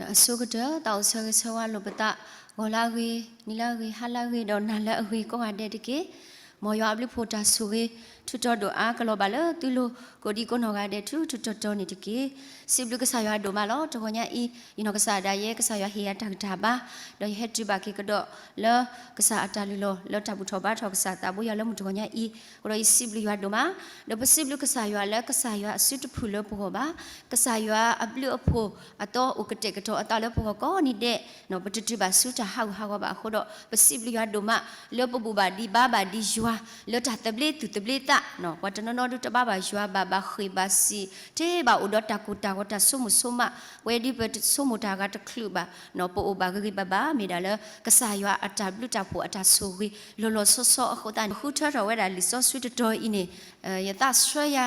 အဆိကတၢၢ် သးအိၣ်ဆၢဂ့ၤဆၢဝါလိာ်ပသး, ဂီၤလၢအဂ့ၤ, နံၤလၢအဂ့ၤ, ဟါလၢအဂ့ၤ, ဒီးနၤလၢအဂ့ၤကိးဂၤဒဲးတက့ၢ်. မ်ယွၤအဘျုးအဖှိၣ်တၢ်ဆိၣ်ဂ့ၤ ထူးတီၤဒိၣ်အါကလီၤဘၣ်လၢ သုလိၤကိးဒံကိးနီၢ်ဂၤဒဲး ထူးထူးတီၤတီၤန့ၣ်တက့ၢ်. စံးဘျုးကစၢ်ယွၤဒိၣ်မးလီၤ. တဂီၤညါအံၤ ယနီၢ်ကစၢ်ဒၣ်ယဲ ကစၢ်ယွၤဟ့ၣ်ယၤတၢ်ဂံၢ်တၢ်ဘါ, ဒီးယဟဲတုၤဘၣ်က့ၤကဒီးလၢ ကစၢ်အတၢ်လုၢ်လီၢ် လၢတၢ်ဘူၣ်ထီၣ်ဘါထီၣ်ကစၢ်သးဘိယွၤလၢမုၢ်တဂီၤညါအံၤ, အဃိဒီးယစံးဘျုးယွၤဒိၣ်မး, ဒီးပစံးဘျုးကစၢ်ယွၤလၢကစၢ်ယွၤအစုတဖုၣ်လၢပဂီၢ်ဘၣ်. ကစၢ်ယွၤအဘျုးအဖှိၣ်အသီအိၣ်ကတဲာ်ကတီၤအသးလၢပဂီၢ်ကိးနံၤဒဲး, ပတတုၤဘၣ်ဆူတၢ်ဟးဂူာ်ဟးဂီၤဘၣ်အဃိဒီး ပစံးဘျုးယွၤဒိၣ်မး လၢပဘူၣ်ဘၣ်ဒံးဘါဘၣ်ဒံးယွၤ လၢတၢ်သဘျ့သူၣ်သဘျ့သး, ပှၤတနီၤနီၤဒုးတဘါဘၣ်ယွၤဘၣ် ဘၣ်ဃ့ၢ်ဘၣ်စံး ထဲဘၣ်အိၣ်ဒီးတၢ်ကိၢ်တၢ်ဂီၤတၢ်ဆိကမိၣ်ဆိကမး, ပဝဲဒ်ပဆိကမိၣ်တၢ်ဂၤတချုးဘၣ်, ပအိၣ်ဘၣ်ဂ့ၤဂ့ၤဘၣ်ဘၣ် မ့ၢ်ဒၣ်လၢ ကစၢ်ယွၤအတၢ်ဘျုးတၢ်ဖှိၣ်အတၢ်ဆိၣ်ဂ့ၤ လီၤလီၤဆီဆီအဃိသတးန့ၣ် ဃုထၢထီၣ်ဝဲဒၣ်လံာ်စီဆှံတတီၤအံၤန့ၣ်, ယသးဆှၢယၤ,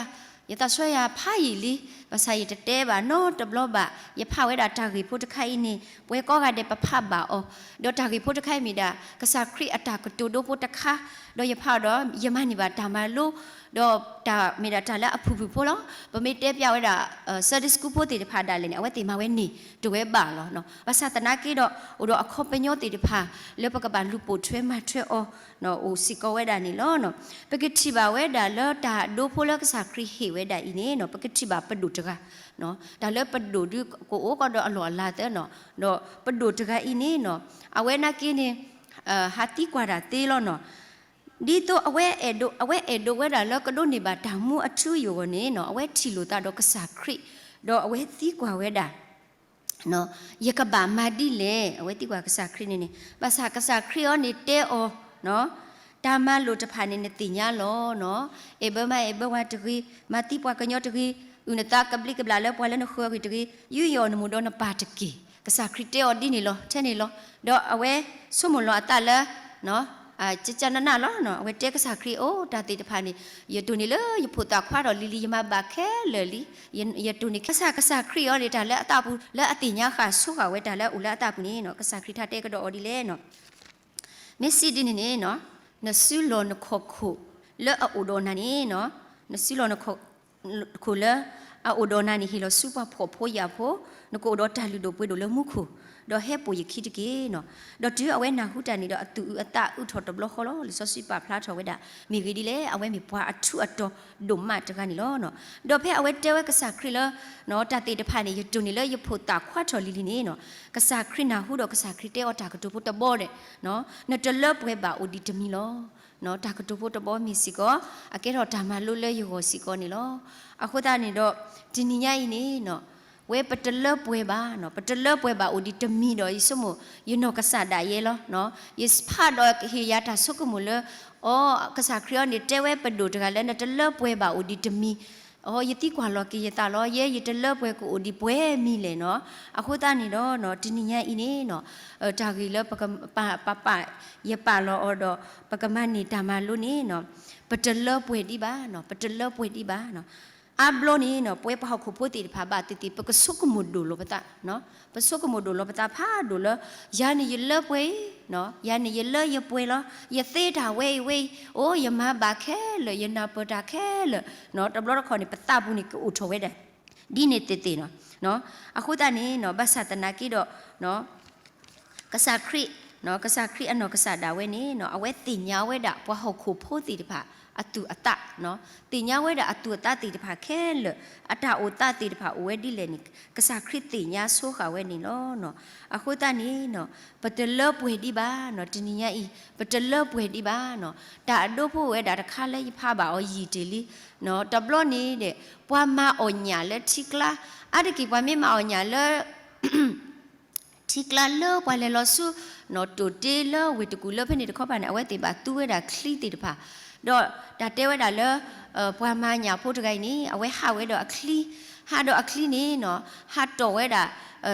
ယသးဆှၢယၤဖးယံာ်လံ, ဘၣ်ဆၣ်ယတတဲဘၣ်နီတဘျီဘၣ်, ယဖးဝဲဒၣ်တၢ်ဂ့ၢ်ဖိတခါအံၤန့ၣ် ပဝဲကိးဂၤဒဲးပဖးဘၣ်အီၤ, ဒီးတၢ်ဂ့ၢ်ဖိတခါအံၤမ့ၢ်ဒၣ် ကစၢ်ခရံာ်အတၢ်ကတိၤဒိဖိတခါ, ဒီးယဖးအီၤဒီး ယမၤန့ၢ်ဘၣ်တၢ်မၤလိ, ဒီးတၢ်မ့ၢ်ဒၣ်တၢ်လၢအဖုၣ်ဖုၣ်ဖိလီၤ. ပမ့ၢ်တဲပျးဝဲဒၣ် Sunday School ဖိသ့ၣ်တဖၣ်ဒၣ်လဲာ်န့ၣ် အဝဲသ့ၣ်မၤဝဲန့ၣ် တဝဲဘၣ်လီၤ. ဘၣ်ဆၣ်သနာ်က့ဒီး အိၣ်ဒီးအခီပညီသ့ၣ်တဖၣ် လၢပကဘၣ်လူၤပိာ်ထွဲမၤထွဲအီၤ အိၣ်စ့ၢ်ကီးဝဲဒၣ်န့ၣ်လီၤ. ပကထံၣ်ဘၣ်ဝဲဒၣ်လၢတၢ်ဒိဖိလၢကစၢ်ခရံာ်ဟ့ၣ်ဝဲဒၣ်အံၤန့ၣ် ပကထံၣ်ဘၣ်ပဒိၣ်တဂၤ, တၢ်လၢပဒိၣ်ဒုးကအိၣ်ကီးဒီးအလီၢ်အလၤသၢနီၤ, ဒီးပဒိၣ်တဂၤအံၤန့ၣ်နီၤ အဝဲနာ်က့န့ၣ် ဟးသံကွၢ်တၢ်သ့လီၤနီၤ. ဒ်သိးအဝဲအဲၣ်ဒိး, အဝဲအဲၣ်ဒိးဝဲဒၣ်လၢကဒိးန့ၢ်ဘၣ်တၢ်မူအထူအယိာ်အဂီၢ်န့ၣ်နီၤ အဝဲထံၣ်လိာ်သးဒီးကစၢ်ခရံာ်, ဒီးအဝဲသံကွၢ်ဝဲဒၣ် ယကဘၣ်မၤဒ်လဲၣ်, အဝဲသံကွၢ်ကစၢ်ခရံာ်န့ၣ်န့ၣ်, ဘၣ်ဆၣ်ကစၢ်ခရံာ်အီၤန့ၣ်တဲအီၤ, တၢ်မၤလိာ်တဖၣ်န့ၣ်နသ့ၣ်ညါလီၤနီၤ. အဲၣ်ဘၢမါအဲၣ်ဘၢဝၤတဂ့ၤ, မၤသံပှၤကညီတဂ့ၤ, အုၣ်နသးကဘျံးကဘျၣ်လၢပှၤလၢနဃၢၤအဂ့ၢ်တဂ့ၤ, ယူးယီၣ်နမိၢ်ဒီးနပၢ်တက့ၢ်. ကစၢ်ခရံာ်တဲအီၤဒ်န့ၣ်လီၤ, ထဲန့ၣ်လီၤ. ဒီးအဝဲဆိကမိၣ်လီၤအသးလၢ ကကနနၣ်လီၤ. အဝဲတဲကစၢ်ခရံာ် အိၣ်တၢ်သ့ၣ်တဖၣ်န့ၣ် ယတိၢ်န့ၢ်လၢယဖိသၣ်ခွါထီၣ်လံၤလံၤ ယမၤဘၣ်ခဲလၢာ်လံ. ယတိၢ်န့ၢ်ခဲစၢ် ကစၢ်ခရံာ်အီၤန့ၣ် တၢ်လၢအသးပူၤ လၢအသ့ၣ်ညါဃာ်ဆိဃာ်ဝဲတၢ်လၢအအိၣ်လၢအသးပူၤန့ၣ်နီၤ ကစၢ်ခရံာ်ထါတဲကဒီးအီၤဒ်လဲၣ်နီၤ. မ့ၢ်စံးဒ်န့ၣ်န့ၣ်နီၤ နစုလီၢ်နခီၣ်ခိၣ်လၢအအိၣ်ဒီးနၤန့ၣ်နီၤ နစုလီၢ်နခီၣ်ခိၣ်လၢအအိၣ်ဒီးနၤန့ၣ် ဟ့ၣ်လီၤဆူပှၤဖှီၣ်ဖိယာ်ဖိ, နကအိၣ်ဒီးတၢ်လုၢ်ဒိၣ်ပှ့ၤဒိၣ်လၢမူခိၣ်, ဒီးဟဲပိာ်ယခံတက့ၢ်နီၤ. ဒီးတုၤအဝဲနၢ်ဟူတၢ်န့ၣ်ဒီး အသူၣ်အုးအသးအုးထီၣ်တဘျီဃီလီၤ. လံာ်စီဆှံပာ်ဖျါထီၣ်ဝဲဒၣ် မ့ၢ်ဂ့ၢ်ဒ်လဲၣ်, အဝဲမ့ၢ်ပှၤအထူးအတီၤဒိၣ်မးတဂၤန့ၣ်လီၤ. ဒီးဖဲအဝဲတဲဝဲကစၢ်ခရံာ်လၢ တၢ်သ့ၣ်တဖၣ်န့ၣ် ယတိၢ်န့ၢ်လၢယဖိသၣ်ခွါထီၣ်လံၤလံၤန့ၣ်နီၤ ကစၢ်ခရံာ်နၢ်ဟူဒီးကစၢ်ခရံာ်တဲအီၤတၢ်ကတိၤဖိတဘီဒီး နတလၢပှဲၤဘၣ်အိၣ်ဒံးတမံၤလီၤ. တၢ်ကတိၤဖိတဘီမ့ၢ်စ့ၢ်ကီး အကဲထီၣ်တၢ်မၤလိလၢယဂီၢ်စ့ၢ်ကီးန့ၣ်လီၤ. အဃိသတးန့ၣ်ဒီး တနံၤညါအံၤန့ၣ်နီၤ ဝဲပတလၢပှဲၤဘၣ်နီၤ, ပတလၢပှဲၤဘၣ်အိၣ်ဒံးတမံၤဒီး ယဆိကမိၣ် ယနီၢ်ကစၢ်ဒၣ်ယဲလီၤ. ယဖးဒီးကဟ့ၣ်ယၤတၢ်ဆိကမိၣ်လၢ အီ ကစၢ်ခရံာ်အီၤန့ၣ် တဲဝဲပဒိၣ်တဂၤလၢ နတလၢပှဲၤဘၣ်အိၣ်ဒံးတမံၤ, အီ ယသံကွၢ်လီၤက့ၤယသးလီၤ, ယဲယတလၢပှဲၤကအိၣ်ဒံးပှဲၤမံၤလဲၣ်နီၤ. အဃိသတးန့ၣ်ဒီး တနံၤညါအံၤန့ၣ်နီၤ တၢ်ဂ့ၢ်လၢပကပာ်ပာ် ယပာ်လီၤအီၤဒီး ပကမၤန့ၢ်တၢ်မၤလိန့ၣ်နီၤ ပတလၢပှဲၤဒံးဘၣ်နီၤ, ပတလၢပှဲၤဒံးဘၣ်နီၤ. အါဘျီန့ၣ်နီၤ ပဝဲပှၤဟီၣ်ခိၣ်ဖိသ့ၣ်တဖၣ်ဘၣ်သ့ၣ်သ့ၣ် ပကဆိကမိၣ်ဒိၣ်လီၤပသး, ပဆိကမိၣ်ဒိၣ်လီၤပသးဖးဒိၣ်လၢ ယၤန့ၣ်ယလၢပှဲၤအံၤ, ယၤန့ၣ်ယလၢယပှဲၤလီၤ, ယသ့တၢ်ဝဲအံၤဝဲအံၤ, အိ ယမၤဘၣ်ခဲလၢာ်, ယနၢ်ပၢၢ်တၢ်ခဲလၢာ်, တဘျီတခီၣ်န့ၣ် ပသးပူၤန့ၣ်ကအိၣ်ထီၣ်ဝဲဒၣ် ဒ်န့ၣ်သ့ၣ်သ့ၣ်နီၤ. အဃိသတးန့ၣ်နီၤ ဘၣ်ဆၣ်သနာ်က့ဒီး ကစၢ်ခရံာ်, ကစၢ်ခရံာ်အနီၢ်ကစၢ်ဒၣ်ဝဲန့ၣ် အဝဲသ့ၣ်ညါဝဲဒၣ်ပှၤဟီၣ်ခိၣ်ဖိသ့ၣ်တဖၣ် အသူၣ်အသး, သ့ၣ်ညါဝဲဒၣ်အသူၣ်အသးသ့ၣ်တဖၣ်ခဲလၢာ်, အတၢ်အိၣ်သးသ့ၣ်တဖၣ်အိၣ်ဝဲဒ်လဲၣ်န့ၣ် ကစၢ်ခရံာ်သ့ၣ်ညါဆိဃာ်ဝဲန့ၣ်လီၤ. အဃိသတးန့ၣ် ပတလၢပှဲၤဒံးဘၣ်နီၤ, တနံၤညါအံၤ ပတလၢပှဲၤဒံးဘၣ်နီၤ. တၢ်အဒိဖိဝဲဒၣ်တခါလၢယဖးဘၣ်အီၤယံာ်တ့ၢ်လံ, တဘျီန့ၣ်ဒီး ပှၤမၤအီၣ်ညၣ်လၢထံကျါ, အါတက့ၢ်ပှၤမ့ၢ်မၤအီၣ်ညၣ်လၢ ထံကျါလၢပှၤလဲၤလီၤဆူ တိၢ်တ့လၢဝ့ၢ်တကူၣ်လၢဖဲန့ၣ်တခီပၤန့ၣ် အဝဲသ့ၣ်ဘၣ်သူဝဲဒၣ်ချံသ့ၣ်တဖၣ်, ဒီးတၢ်တဲဝဲဒၣ်လၢ ပှၤမၤညၣ်ဖိတဂၤအံၤန့ၣ် အဝဲဟးဝဲဒီးအချံ, ဟးဒီးအချံန့ၣ်နီၤ ဟးတီၢ်ဝဲဒၣ်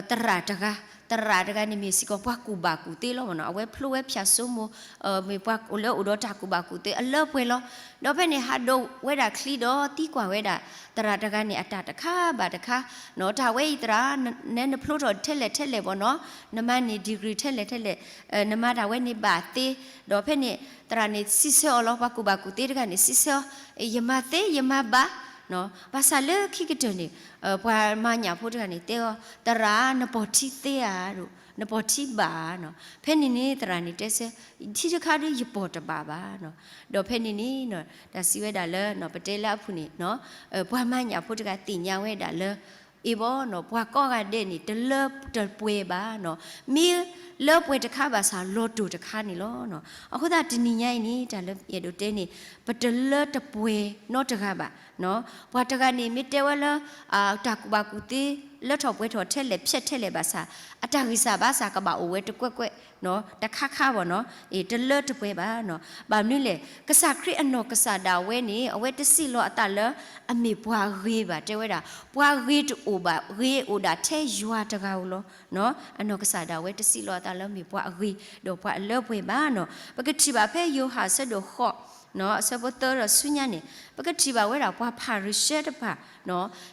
သရၣ်တဂၤ, သရၣ်တဂၤန့ၣ်မ့ၢ်စ့ၢ်ကီးပှၤကူၣ်ဘၣ်ကူၣ်သ့လီၤမ့ၢ်နီၤ, အဝဲဖျိဝဲဖၠၣ်စိမိၤ မ့ၢ်ပှၤလၢအိၣ်ဒီးတၢ်ကူၣ်ဘၣ်ကူၣ်သ့အလၢပှဲၤလီၤ. ဒီးဖဲန့ၣ်ဟးဒိးဝဲဒၣ်ချံဒီးသံကွၢ်ဝဲဒၣ် သရၣ်တဂၤန့ၣ် အတၢ်တခါဘၣ်တခါ, တၢ်ဝဲအံၤသရၣ် န နဖျိထီၣ်ထဲလဲၣ်ထဲလဲၣ်ဘၣ်နီၤ, နမၤန့ၢ် degree ထဲလဲၣ်ထဲလဲၣ်, နမၤတၢ်ဝဲန့ၣ်ဘၣ်သ့, ဒီးဖဲန့ၣ် သရၣ်န့ၣ်စံးဆၢအီၤလီၤ, ပှၤကူၣ်ဘၣ်ကူၣ်သ့တဂၤန့ၣ် စံးဆၢအီၤ, ယမၤသ့ယမၤဘၣ် ဘၣ်ဆၣ်လၢခံကတၢၢ်န့ၣ် ပှၤမၤညၣ်ဖိတဂၤန့ၣ်တဲအီၤ, သရၣ် နပိာ်ထံသ့ဧါ, နပိာ်ထံဘၣ်ဧါ. ဖဲန့ၣ်န့ၣ် သရၣ်န့ၣ်တဲဆၢ, ထံတခါဒီးယပိာ်တဘၣ်ဘၣ်. ဒီးဖဲန့ၣ်န့ၣ် တၢ်စံးဝဲဒၣ်လၢ ပတဲလၢအပူၤန့ၣ် ပှၤမၤညၣ်ဖိတဂၤသ့ၣ်ညါဝဲဒၣ်လၢ အ့ၣ်ဘီနီၤ ပှၤကိးဂၤဒဲးန့ၣ် တလၢတပှဲၤဘၣ်နီၤ, မ့ၢ်လၢပှဲၤတခါဘၣ်ဆၣ် လီၤတိာ်တခါန့ၣ်လီၤ. အဃိသတးတနံၤညါအံၤန့ၣ် တၢ်လၢယအဲၣ်ဒိးတဲန့ၣ် ပတလၢတပှဲၤနီတဂၤဘၣ်. ပှၤတဂၤန့ၣ် မ့ၢ်တဲဝဲလၢ တၢ်ကူၣ်ဘၣ်ကူၣ်သ့ လၢထီၣ်ပှဲၤထီၣ်ထဲလဲၣ်ဖျဲးထဲလဲၣ်ဘၣ်ဆၣ် အတၢ်ဂံၢ်စၢ်ဘါစၢ်ကဘၣ်အိၣ်ဝဲတကွဲၢ်ကွဲၢ် တခါခါဘၣ်နီၤ, တလၢတပှဲၤဘၣ်နီၤ. ဘၣ်မနုၤလဲၣ် ကစၢ်ခရံာ်အနီၢ်ကစၢ်ဒၣ်ဝဲန့ၣ် အဝဲတစံးလီၤအသးလၢ အမ့ၢ်ပှၤဂ့ၤဘၣ် တဲဝဲဒၣ် ပှၤဂ့ၤတအိၣ်ဘၣ် ဂ့ၤအိၣ်ဒၣ်ထဲယွၤတဂၤဧိၤလီၤ. အနီၢ်ကစၢ်ဒၣ်ဝဲတစံးလီၤအသးလၢမ့ၢ်ပှၤအဂ့ၤ ဒီးပှၤအလၢပှဲၤဘၣ်နီၤ. ပကထံၣ်ဘၣ်ဖဲယိၤဟၣ်အဆၢဒိၣ်ဃိး အဆၢဖိသၢဒီးဆူညါန့ၣ် ပကထံၣ်ဘၣ်ဝဲဒၣ်ပှၤဖၤရံၤၡဲတဖၣ်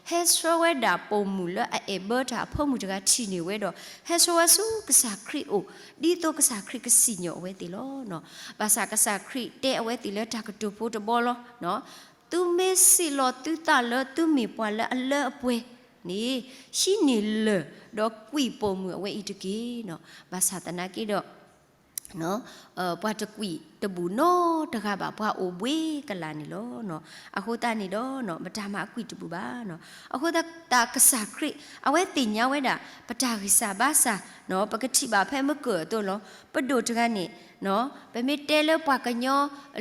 ဟဲဆှၢဝဲဒၣ်ပိာ်မုၣ်လၢအအဲၣ်ဘၢတၢ်အဖိမုၣ်တဂၤထံၣ်န့ၢ်ဝဲဒီး ဟဲဆှၢဝဲဆူကစၢ်ခရံာ်အအိၣ် ဒ်သိးကစၢ်ခရံာ်ကစံၣ်ညီၣ်အဝဲသ့ၣ်လီၤ. ဘၣ်ဆၣ်ကစၢ်ခရံာ်တဲအဝဲသ့ၣ်လၢတၢ်ကတိၤဖိတဘီလီၤ. သုမ့ၢ်စံးလီၤသုသးလၢသုမ့ၢ်ပှၤလၢအလၢအပှဲၤန့ၣ် ဟံးန့ၢ်လၢၢ် ဒီးကွံာ်ပိာ်မုၣ်အဝဲအံၤတက့ၢ်. ဘၣ်ဆၣ်သနာ်က့ဒီး ပှၤတကွံာ်တဘူၣ်နီတဂၤဘၣ် ပှၤအိၣ်ဘှ့ကလာ်န့ၣ်လီၤ. အဃိသတးန့ၣ်ဒီး မတၤမၤအကွံာ်တဘူၣ်ဘၣ်. အဃိသတးကစၢ်ခရံာ် အဝဲသ့ၣ်ညါဝဲဒၣ် ပတၢ်ဂံၢ်စၢ်ဘါစၢ် ပကထံၣ်ဘၣ်ဖဲမုၢ်ကၢၢ်အသိးလီၤ. ပဒိၣ်တဂၤန့ၣ် ပမ့ၢ်တဲလၢပှၤကညီ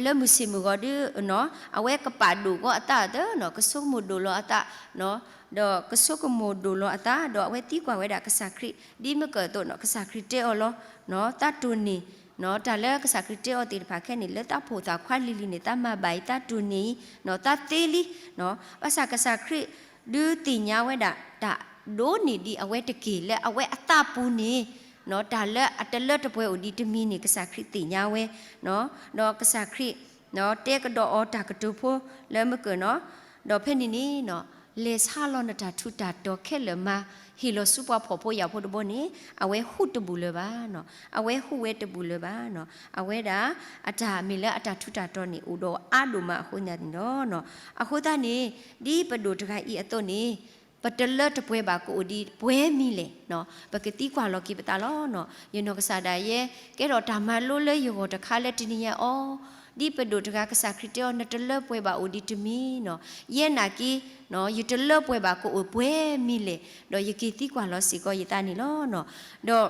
လၢမုၢ်ဆ့ၣ်မုၢ်ဂီၤဒီး အဝဲကပာ်ဒိၣ်ဂီၤအသးသၢနီၤ ကဆိကမိၣ်ဒိၣ်လီၤအသး ဒီးကဆိကမိၣ်ဒိၣ်လီၤအသး ဒီးအဝဲသံကွၢ်ဝဲဒၣ်ကစၢ်ခရံာ် ဒ်မုၢ်ကၢၢ်အသိးနီၤ ကစၢ်ခရံာ်တဲအီၤလီၤ. သးတိၢ်န့ၢ် တၢ်လၢကစၢ်ခရံာ်တဲအီၤသ့ၣ်တဖၣ်ခဲန့ၣ် လၢသးဖိသၣ်ခွါလံၤလံၤန့ၣ် သးမၤဘၣ်အံၤ သးတိၢ်န့ၢ်အံၤ သးသ့လံ. ဘၣ်ဆၣ်ကစၢ်ခရံာ်ဒုးသ့ၣ်ညါဝဲဒၣ် တၢ်ဒိးန့ၢ်ဒံးအဝဲတက့ၢ် လၢအဝဲအသးပူၤန့ၣ် တၢ်လၢအတလၢတပှဲၤအိၣ်ဒံးတမံၤန့ၣ် ကစၢ်ခရံာ်သ့ၣ်ညါဝဲ ဒီးကစၢ်ခရံာ် တဲကဒီးအီၤတၢ်ကတိၤဖိလၢမုၢ်ကၢၢ်နီၤ, ဒီးဖဲန့ၣ်န့ၣ် လဲၤဆါလီၤနတၢ်ထူးတၢ်တီၤခဲလၢာ်မၤ ဟ့ၣ်လီၤဆူပှၤဖှီၣ်ဖိယာ်ဖိတဘိန့ၣ် အဝဲဟူးတဘူၣ်လၢၤဘၣ်နီၤ, အဝဲဟူးဝဲတဘူၣ်လၢၤဘၣ်နီၤ, အဝဲဒၣ် အတၢ်မ့ၢ်လၢအတၢ်ထူးတၢ်တီၤန့ၣ် အိၣ်ဒီးအါဒိၣ်မးအဃိသတးန့ၣ်လီၤ. အဃိသတးန့ၣ် ဒ်ပဒိၣ်တဂၤအံၤအသိးန့ၣ် ပတလၢတပှဲၤဘၣ်ကအိၣ်ဒံးပှဲၤမံၤလဲၣ်. ပကသံကွၢ်လီၤက့ၤပသးလီၤ. ယနီၢ်ကစၢ်ဒၣ်ယဲ ကဲထီၣ်တၢ်မၤလိလၢယဂီၢ်တခါလၢတနံၤညါအီၤ, ဒ်ပဒိၣ်တဂၤကစၢ်ခရံာ်တဲအီၤ နတလၢပှဲၤဘၣ်အိၣ်ဒံးတမံၤနီၤ, ယဲနာ်က့ ယတလၢပှဲၤဘၣ်ကအိၣ်ပှဲၤမံၤလဲၣ်, ဒီးယက့ၤသံကွၢ်လီၤစ့ၢ်ကီးယသးန့ၣ်လီၤ. ဒီး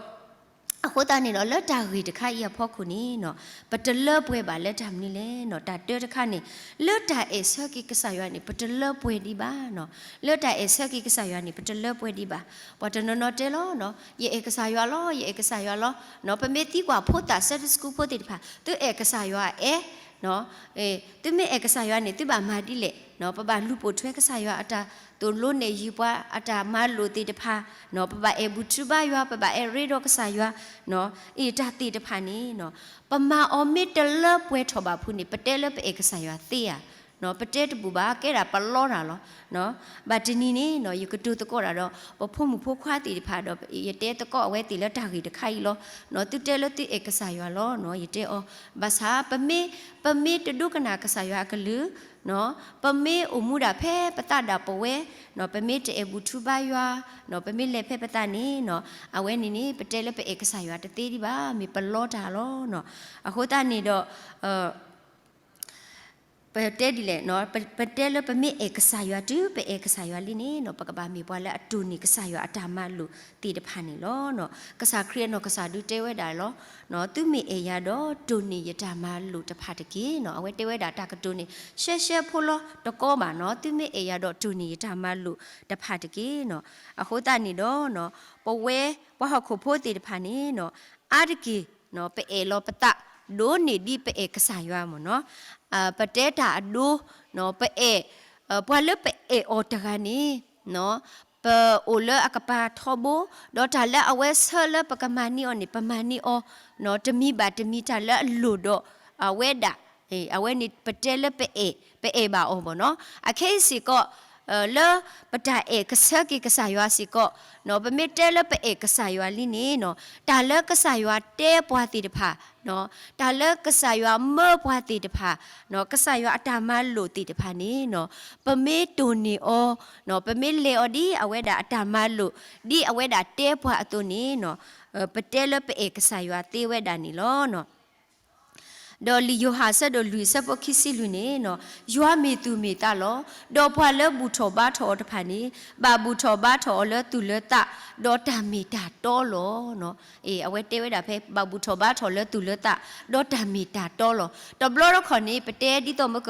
အဃိသတးန့ၣ်ဒီး လၢတၢ်ဂ့ၢ်တခါအံၤအဖီခိၣ်န့ၣ် ပတလၢပှဲၤဘၣ်လၢတၢ်မနုၤလဲၣ်. တၢ်တၢတခါန့ၣ် လၢတၢ်အဲၣ်ဆၢက့ၤကစၢ်ယွၤန့ၣ် ပတလၢပှဲၤဒံးဘၣ်. လၢတၢ်အဲၣ်ဆၢက့ၤကစၢ်ယွၤန့ၣ် ပတလၢပှဲၤဒံးဘၣ်. ပှၤတနီၤနီၤတဲလီၤ ယအဲၣ်ကစၢ်ယွၤလီၤ, ယအဲၣ်ကစၢ်ယွၤလီၤ. ပမ့ၢ်သံကွၢ်ဖိသၣ် Sunday School ဖိသ့ၣ်တဖၣ် သုအဲၣ်ကစၢ်ယွၤအဲၣ် သုမ့ၢ်အဲၣ်ကစၢ်ယွၤန့ၣ် သုဘၣ်မၤဒ်လဲၣ်. ပဘၣ်လူၤပိာ်ထွဲကစၢ်ယွၤအတၢ်သိၣ်လိနဲၣ်ယုၤပှၤအတၢ်မၤလိာ်သ့ၣ်တဖၣ်, ပဘၣ်အဲၣ်ဘူၣ်ထူဘါယွၤ, ပဘၣ်အဲၣ်ရ့ဒီးကစၢ်ယွၤ, အတၢ်သ့ၣ်တဖၣ်န့ၣ် ပမၤအီၤမ့ၢ်တလၢပှဲၤထီၣ်ဘၣ်ဖုးန့ၣ် ပတဲလၢပအဲၣ်ကစၢ်ယွၤသ့ဧါ. ပတဲတဘူၣ်ဘၣ် ကဲဒၣ်ပလီတၢ်လီၤ. ဘၣ်တနံၤန့ၣ် ယကတိၤသကိးတၢ်ဒီး ပဖိမုၣ်ဖိခွါသ့ၣ်တဖၣ်ဒီး ယတဲသကိးအဝဲသ့ၣ်လၢတၢ်ဂ့ၢ်တခါအံၤလီၤ. သုတဲလၢသုအဲၣ်ကစၢ်ယွၤလီၤ ယတဲအီၤ, ဘၣ်ဆၣ် ပမ့ၢ်တဒိကနၣ်ကစၢ်ယွၤအကလုၢ်, ပမ့ၢ်အိၣ်မူဒၣ်ဖဲပသးဒၣ်ပဝဲ, ပမ့ၢ်တအဲၣ်ဘူၣ်ထူဘါယွၤ, ပမ့ၢ်လဲၤဖဲပသးန့ၣ် အဝဲန့ၣ်န့ၣ် ပတဲလၢပအဲၣ်ကစၢ်ယွၤတသ့ဒံးဘၣ်, မ့ၢ်ပလီတၢ်လီၤ. အဃိသတးန့ၣ်ဒီး ပတဲဒ်လဲၣ်, ပတဲလၢပမ့ၢ်အဲၣ်ကစၢ်ယွၤတုၤပအဲၣ်ကစၢ်ယွၤလံန့ၣ် ပကဘၣ်မ့ၢ်ပှၤလၢအတိၢ်န့ၢ်ကစၢ်ယွၤအတၢ်မၤလိာ်သ့ၣ်တဖၣ်န့ၣ်လီၤ. ကစၢ်ခရံာ်အနီၢ်ကစၢ်ဒုးတဲဝဲဒၣ်လီၤ. သုမ့ၢ်အဲၣ်ယၤဒီးတိၢ်န့ၢ်ယတၢ်မၤလိာ်တဖၣ်တက့ၢ်. အဝဲတဲဝဲဒၣ်တၢ်ကတိၤန့ၣ် ရှဲရှဲဖိလီၤတကီဘၣ်နီၤ, သုမ့ၢ်အဲၣ်ယၤဒီးတိၢ်န့ၢ်ယတၢ်မၤလိာ်တဖၣ်တက့ၢ်. အဃိသတးန့ၣ်ဒီး ပဝဲပှၤဟီၣ်ခိၣ်ဖိသ့ၣ်တဖၣ်န့ၣ် အါတက့ၢ် ပအဲၣ်လီၤပသး ဒိၣ်န့ၢ်ဒ်ပအဲၣ်ကစၢ်ယွၤမ့ၢ်နီၤ. ပတဲတၢ်အဒိ ပအဲၣ် ပှၤလၢပအဲၣ်အီၤတဂၤန့ၣ် ပအိၣ်လၢအကပၤထီဘိ, ဒီးတၢ်လၢအဝဲဆၢလၢပကမၤန့ၢ်အီၤန့ၣ် ပမၤန့ၢ်အီၤ တမံၤဘၣ်တမံၤတၢ်လၢအလိၣ်ဒီးအဝဲဒၣ်, အဝဲန့ၣ်ပတဲလၢပအဲၣ်, ပအဲၣ်ဘၣ်အီၤမ့ၢ်နီၤ. အခဲအံၤစ့ၢ်ကီး လၢပတၢ်အဲၣ်ကဆၢက့ၤကစၢ်ယွၤစ့ၢ်ကီး, ပမ့ၢ်တဲလၢပအဲၣ်ကစၢ်ယွၤလံန့ၣ်, တၢ်လၢကစၢ်ယွၤတဲပှၤသ့ၣ်တဖၣ်, တၢ်လၢကစၢ်ယွၤမၢပှၤသ့ၣ်တဖၣ်, ကစၢ်ယွၤအတၢ်မၤလိာ်သ့ၣ်တဖၣ်န့ၣ်, ပမ့ၢ်တိၢ်န့ၢ်အီၤ, ပမ့ၢ်လဲၤအီၤဒ်အဝဲဒၣ်အတၢ်မၤလိာ်, ဒ်အဝဲဒၣ်တဲပှၤအသိးန့ၣ်, ပတဲလၢပအဲၣ်ကစၢ်ယွၤသ့ဝဲဒၣ်န့ၣ်လီၤ. ဒီးလံာ်ယိၤဟၣ်အဆၢဒိၣ်လွံၢ်အဆၢဖိခံဆံလွံၢ်န့ၣ်, ယွၤမ့ၢ်သူၣ်မ့ၢ်သးလီၤ. ဒီးပှၤလၢဘူၣ်ထီၣ်ဘါထီၣ်အီၤတဖၣ်န့ၣ်, ဘၣ်ဘူၣ်ထီၣ်ဘါထီၣ်အီၤလၢသူၣ်လၢသး, ဒီးတၢ်မ့ၢ်တၢ်တီလီၤ. အဝဲတဲဝဲဒၣ်ဖဲ ဘၣ်ဘူၣ်ထီၣ်ဘါထီၣ်လၢသူၣ်လၢသး, ဒီးတၢ်မ့ၢ်တၢ်တီလီၤ. တဘျီတခီၣ်န့ၣ် ပတဲဒ်သိးမ့ၢ်က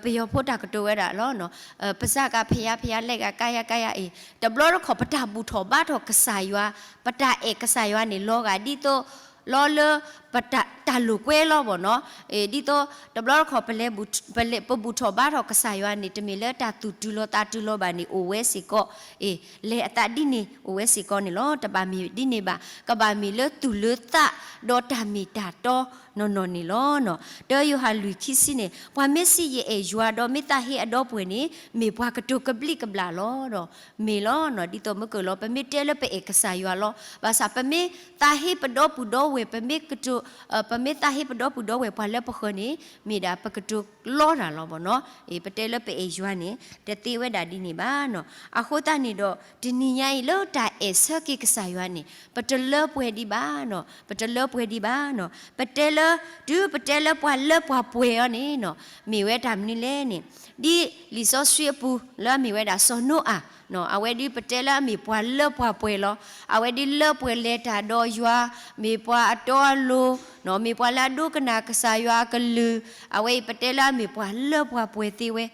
ပယီၤဖိတၢ်ကတိၤဝဲဒၣ်လီၤ, ပစၢ်ကဖဲယါဖဲယါ လဲၣ်ဂၤကါယါကါယါအံၤ, တဘျီတခီၣ်ပတၢ်ဘူၣ်ထီၣ်ဘါထီၣ်ကစၢ်ယွၤ, ပတၢ်အဲၣ်ကစၢ်ယွၤန့ၣ် လီၤဂာ်ဒ်သိး လီၤလၢ ပတၢ်လိာ်ကွဲလီၤဘၣ်နီၤ. ဒ်သိး တဘျီတခီၣ် ပလဲၤ ပဘူၣ်ထီၣ်ဘါထီၣ်ကစၢ်ယွၤန့ၣ် တမ့ၢ်လၢတၢ်သူၣ်တုၤလီၤသးတုၤလီၤဘၣ်န့ၣ် အိၣ်ဝဲစ့ၢ်ကီး, လဲၤအသးဒ်န့ၣ် အိၣ်ဝဲစ့ၢ်ကီးန့ၣ်လီၤ. တဘၣ်မ့ၢ်ဒ်န့ၣ်ဘၣ်, ကဘၣ်မ့ၢ်လၢသူၣ်လၢသး ဒီးတၢ်မ့ၢ်တၢ်တီနီၢ်နီၢ်န့ၣ်လီၤ. တၢယိၤဟၣ်လွံၢ်ခံဆံန့ၣ် ပှၤမ့ၢ်စံးယအဲၣ်ယွၤဒီးမ့ၢ်သးဟ့အဒီပုၢ်ဝဲၢ်န့ၣ် မ့ၢ်ပှၤကတိၤကဘျံးကဘျၣ်လီၤဒီး မ့ၢ်လီၤ. ဒ်သိးမ့ၢ်ကလီၤ ပမ့ၢ်တဲလၢပအဲၣ်ကစၢ်ယွၤလီၤ. ဘၣ်ဆၣ်ပမ့ၢ်သးဟ့ပဒီပုၢ်ဒီဝဲၢ် ပမ့ၢ်ကတိၤ ပမ့ၢ်သးဟ့ပဒီပုၢ်ဒီဝဲၢ်ပှၤလၢပဃၢၤန့ၣ် မ့ၢ်ဒၣ်ပကတိၤလီတၢ်လီၤဘၣ်နီၤ. ပတဲလၢပအဲၣ်ယွၤန့ၣ် တသ့ဝဲဒၣ်ဒ်န့ၣ်ဘၣ်နီၤ. အဃိသတးန့ၣ်ဒီး တနံၤညါအံၤလၢတၢ်အဲၣ်ဆၢက့ၤကစၢ်ယွၤန့ၣ် ပတလၢပှဲၤဒံးဘၣ်နီၤ, ပတလၢပှဲၤဒံးဘၣ်နီၤ. ပတဲလၢ တုၤပတဲလၢပှၤလၢပှၤပှဲၤအီၤန့ၣ်နီၤ မ့ၢ်ဝဲတၢ်မနုၤလဲၣ်န့ၣ် ဒ်လံာ်စီဆှံအပူၤလၢအမ့ၢ်ဝဲဒၣ်စီၤနိအၤ, အဝဲဒ်ပတဲလၢအမ့ၢ်ပှၤလၢပှၤပှဲၤလီၤ. အဝဲဒ်လၢပှဲၤလဲၤတၢ်ဒီးယွၤ, မ့ၢ်ပှၤအတီအလိၤ, မ့ၢ်ပှၤလၢအဒိကနၣ်ကစၢ်ယွၤအကလုၢ်, အဝဲအံၤပတဲလၢအမ့ၢ်ပှၤလၢပှၤပှဲၤသ့ဝဲ,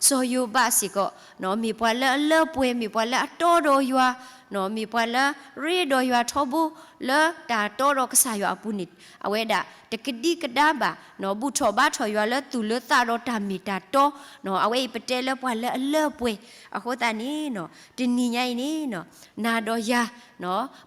စီၤယိၤဘးစ့ၢ်ကီး, မ့ၢ်ပှၤလၢအလၢပှဲၤ, မ့ၢ်ပှၤလၢအတီဒီးယွၤ, မ့ၢ်ပှၤလၢရ့ဒီးယွၤထီဘိ လၢတၢ်တီဒီးကစၢ်ယွၤအပူၤန့ၣ် အဝဲဒၣ်တကဒံကဒါဘၣ်, ဘူၣ်ထီၣ်ဘါထီၣ်ယွၤလၢသူၣ်လၢသးဒီးတၢ်မ့ၢ်တၢ်တီ, အဝဲအံၤပတဲလၢပှၤလၢအလၢပှဲၤ. အဃိသတးန့ၣ် တနံၤညါအံၤန့ၣ် နၤဒီးယၤ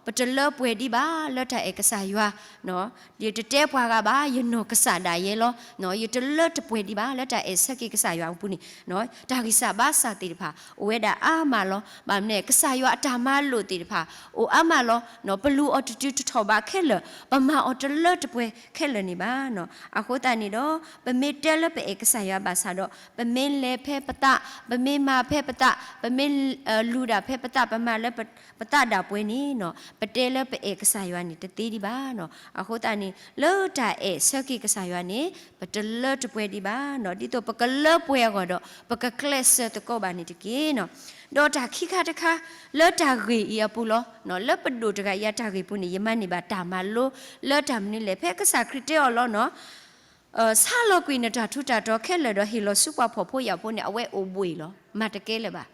ပတလၢပှဲၤဒံးဘၣ်လၢတၢ်အဲၣ်ကစၢ်ယွၤ, ယတတဲပှၤဂၤဘၣ်, ယနီၢ်ကစၢ်ဒၣ်ယဲလီၤ. ယတလၢတပှဲၤဒံးဘၣ်လၢတၢ်အဲၣ်ဆၢက့ၤကစၢ်ယွၤအပူၤန့ၣ်, တၢ်ဂံၢ်စၢ်ဘါစၢ်သ့ၣ်တဖၣ် အိၣ်ဝဲဒၣ်အါမးလီၤ. ဘၣ်မနုၤလဲၣ် ကစၢ်ယွၤအတၢ်မၤလိာ်သ့ၣ်တဖၣ် အိၣ်အါမးလီၤ. ပလူၤအီၤတတုၤတထီၣ်ဘးခဲလၢာ်, ပမၤအီၤတလၢတပှဲၤခဲလၢာ်န့ၣ်ဘၣ်. အဃိသတးန့ၣ်ဒီး ပမ့ၢ်တဲလၢပအဲၣ်ကစၢ်ယွၤဘၣ်ဆၣ်ဒီး ပမ့ၢ်လဲၤဖဲပသး, ပမ့ၢ်မၤဖဲပသး, ပမ့ၢ်လူၤဒၣ်ဖဲပသး, ပမၤလၢပသးဒၣ်ပှဲၤန့ၣ်နီၤ ပတဲလၢပအဲၣ်ကစၢ်ယွၤန့ၣ် တသ့ဒံးဘၣ်နီၤ. အဃိသတးန့ၣ် လၢတၢ်အဲၣ်ဆၢက့ၤကစၢ်ယွၤန့ၣ် ပတလၢတပှဲၤဒံးဘၣ်နီၤ. ဒ်သိးပကလၢပှဲၤအဂီၢ်ဒီး ပကကျဲးစၢးသကိးဘၣ်န့ၣ်တက့ၢ်နီၤ. ဒီးတၢ်ခံခါတခါ လၢတၢ်ဂ့ၢ်အံၤအပူၤလီၤ. လၢပဒိၣ်တဂၤအံၤအတၢ်ဂ့ၢ်ပူၤန့ၣ် ယမၤန့ၢ်ဘၣ်တၢ်မၤလိ လၢတၢ်မနုၤလဲၣ် ဖဲကစၢ်ခရံာ်တဲအီၤလီၤနီၤ ဆါလီၤကွံာ်နတၢ်ထူးတၢ်တီၤခဲလၢာ်ဒီးဟ့ၣ်လီၤဆူပှၤဖှီၣ်ဖိယာ်ဖိန့ၣ် အဝဲအိၣ်ဘှံးလီၤ. မၤတကဲလၢၤဘၣ်.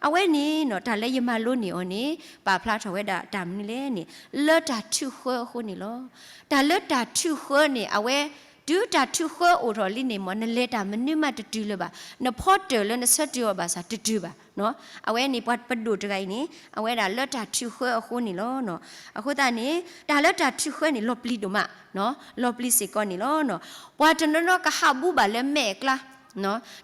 အဝဲန့ၣ်နီၤ တၢ်လၢယမၤလိန့ၢ်အီၤန့ၣ် ပာ်ဖျါထီၣ်ဝဲဒၣ်တၢ်မနုၤလဲၣ်န့ၣ် လၢတၢ်ထုးဃၢအဃိန့ၣ်လီၤ. တၢ်လၢတၢ်ထုးဃၢန့ၣ် အဝဲ တုၤတၢ်ထုးဃၢအိၣ်ထီၣ်လံန့ၣ်မ့ၢ် နလဲၤတၢ်မနုၤမးတတုၤလၢၤဘၣ်. နဖီတၢၢ်လၢနဆၢတုၤအီၤဘၣ်ဆၣ်တတုၤဘၣ်. အဝဲန့ၣ်ပှၤပဒိၣ်တဂၤအံၤန့ၣ် အဝဲဒၣ်လၢတၢ်ထုးဃၢအဃိန့ၣ်လီၤ. အဃိသတးန့ၣ် တၢ်လၢတၢ်ထုးဃၢန့ၣ် လီၤပျံၤဒိၣ်မး, လီၤပျံၤစ့ၢ်ကီးန့ၣ်လီၤ. ပှၤတနီၤနီၤကဟးဘူးဘၣ်လၢမဲးအကျါ,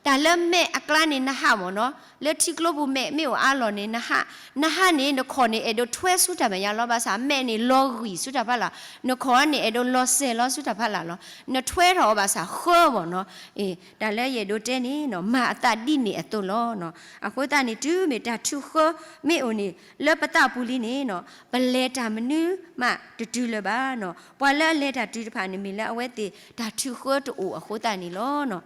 တၢ်လၢမဲးအကျါန့ၣ် နဟးမ့ၢ်နီၤ, လၢထံကျိပူၤမဲးမ့ၢ်အိၣ်အါလီၢ်န့ၣ် နဟး, နဟးန့ၣ် နခီၣ်န့ၣ် အဲၣ်ဒိးထွဲဆူတၢ်မဲာ်ညါလီၤ. ဘၣ်ဆၣ်မဲးန့ၣ် လီၤဂံၢ်ဆူတၢ်ဖးလာ်, နခီၣ်န့ၣ် အဲၣ်ဒိးလီၤစဲၤလီၤဆူတၢ်ဖးလာ်လီၤ. နထွဲထီၣ်အီၤဘၣ်ဆၣ်ဃၢမ့ၢ်နီၤ. တၢ်လၢယအဲၣ်ဒိးတဲန့ၣ် မၤအသးဒ်န့ၣ်အသိးလီၤ. အဃိသတးန့ၣ် တုၤမ့ၢ်တၢ်ထုးဃၢမ့ၢ်အိၣ်န့ၣ် လၢပသးပူၤလံန့ၣ်နီၤ, ပလဲၤတၢ်မနုၤမးတတုၤလၢၤဘၣ်နီၤ. ပှၤလၢအလဲၤတၢ်တုၤတဖၣ်န့ၣ် မ့ၢ်လၢအဝဲသ့ၣ်တၢ်ထုးဃၢတအိၣ်အဃိသတးန့ၣ်လီၤ.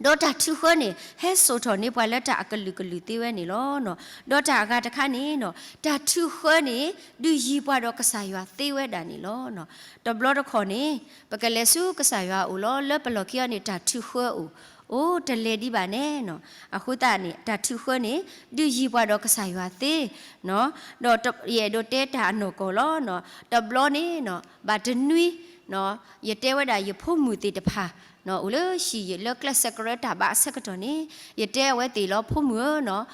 ဒီးတၢ်ထုးဃၢန့ၣ် ဟဲစိာ်ထီၣ်န့ၢ်ပှၤလၢတၢ်အကလုာ်ကလုာ်သ့ဝဲန့ၣ်လီၤ. ဒီးတၢ်အဂၤတခါန့ၣ်နီၤ, တၢ်ထုးဃၢန့ၣ် ဒုးယံၤပှၤဒီးကစၢ်ယွၤသ့ဝဲဒၣ်န့ၣ်လီၤ. တဘျီတခီၣ်န့ၣ် ပကလဲၤဆူကစၢ်ယွၤအအိၣ်လီၤ. လၢပလီၢ်ခံအီၤန့ၣ် တၢ်ထုးဃၢအိၣ်, အိၣ်တလဲၤဒံးဘၣ်န့ၣ်နီၤ. အဃိသတးန့ၣ် တၢ်ထုးဃၢန့ၣ် ဒုးယံၤပှၤဒီးကစၢ်ယွၤသ့, ဒီးယအဲၣ်ဒိးတဲတၢ်အနီၢ်ကီၢ်လီၤ. တဘျီန့ၣ်နီၤ, ဘၣ်တနွံ ယတဲဝဲဒၣ်ယဖိမုၣ်သ့ၣ်တဖၣ် အိၣ်လၢဟံၣ်ယဲၢ်လၢကျဲးစၢးကရၢတၢ်ဘါအဆၢကတီၢ်န့ၣ် ယတဲအဝဲသ့ၣ်လီၤ, ဖိမုၣ်ဧၢနီၤ,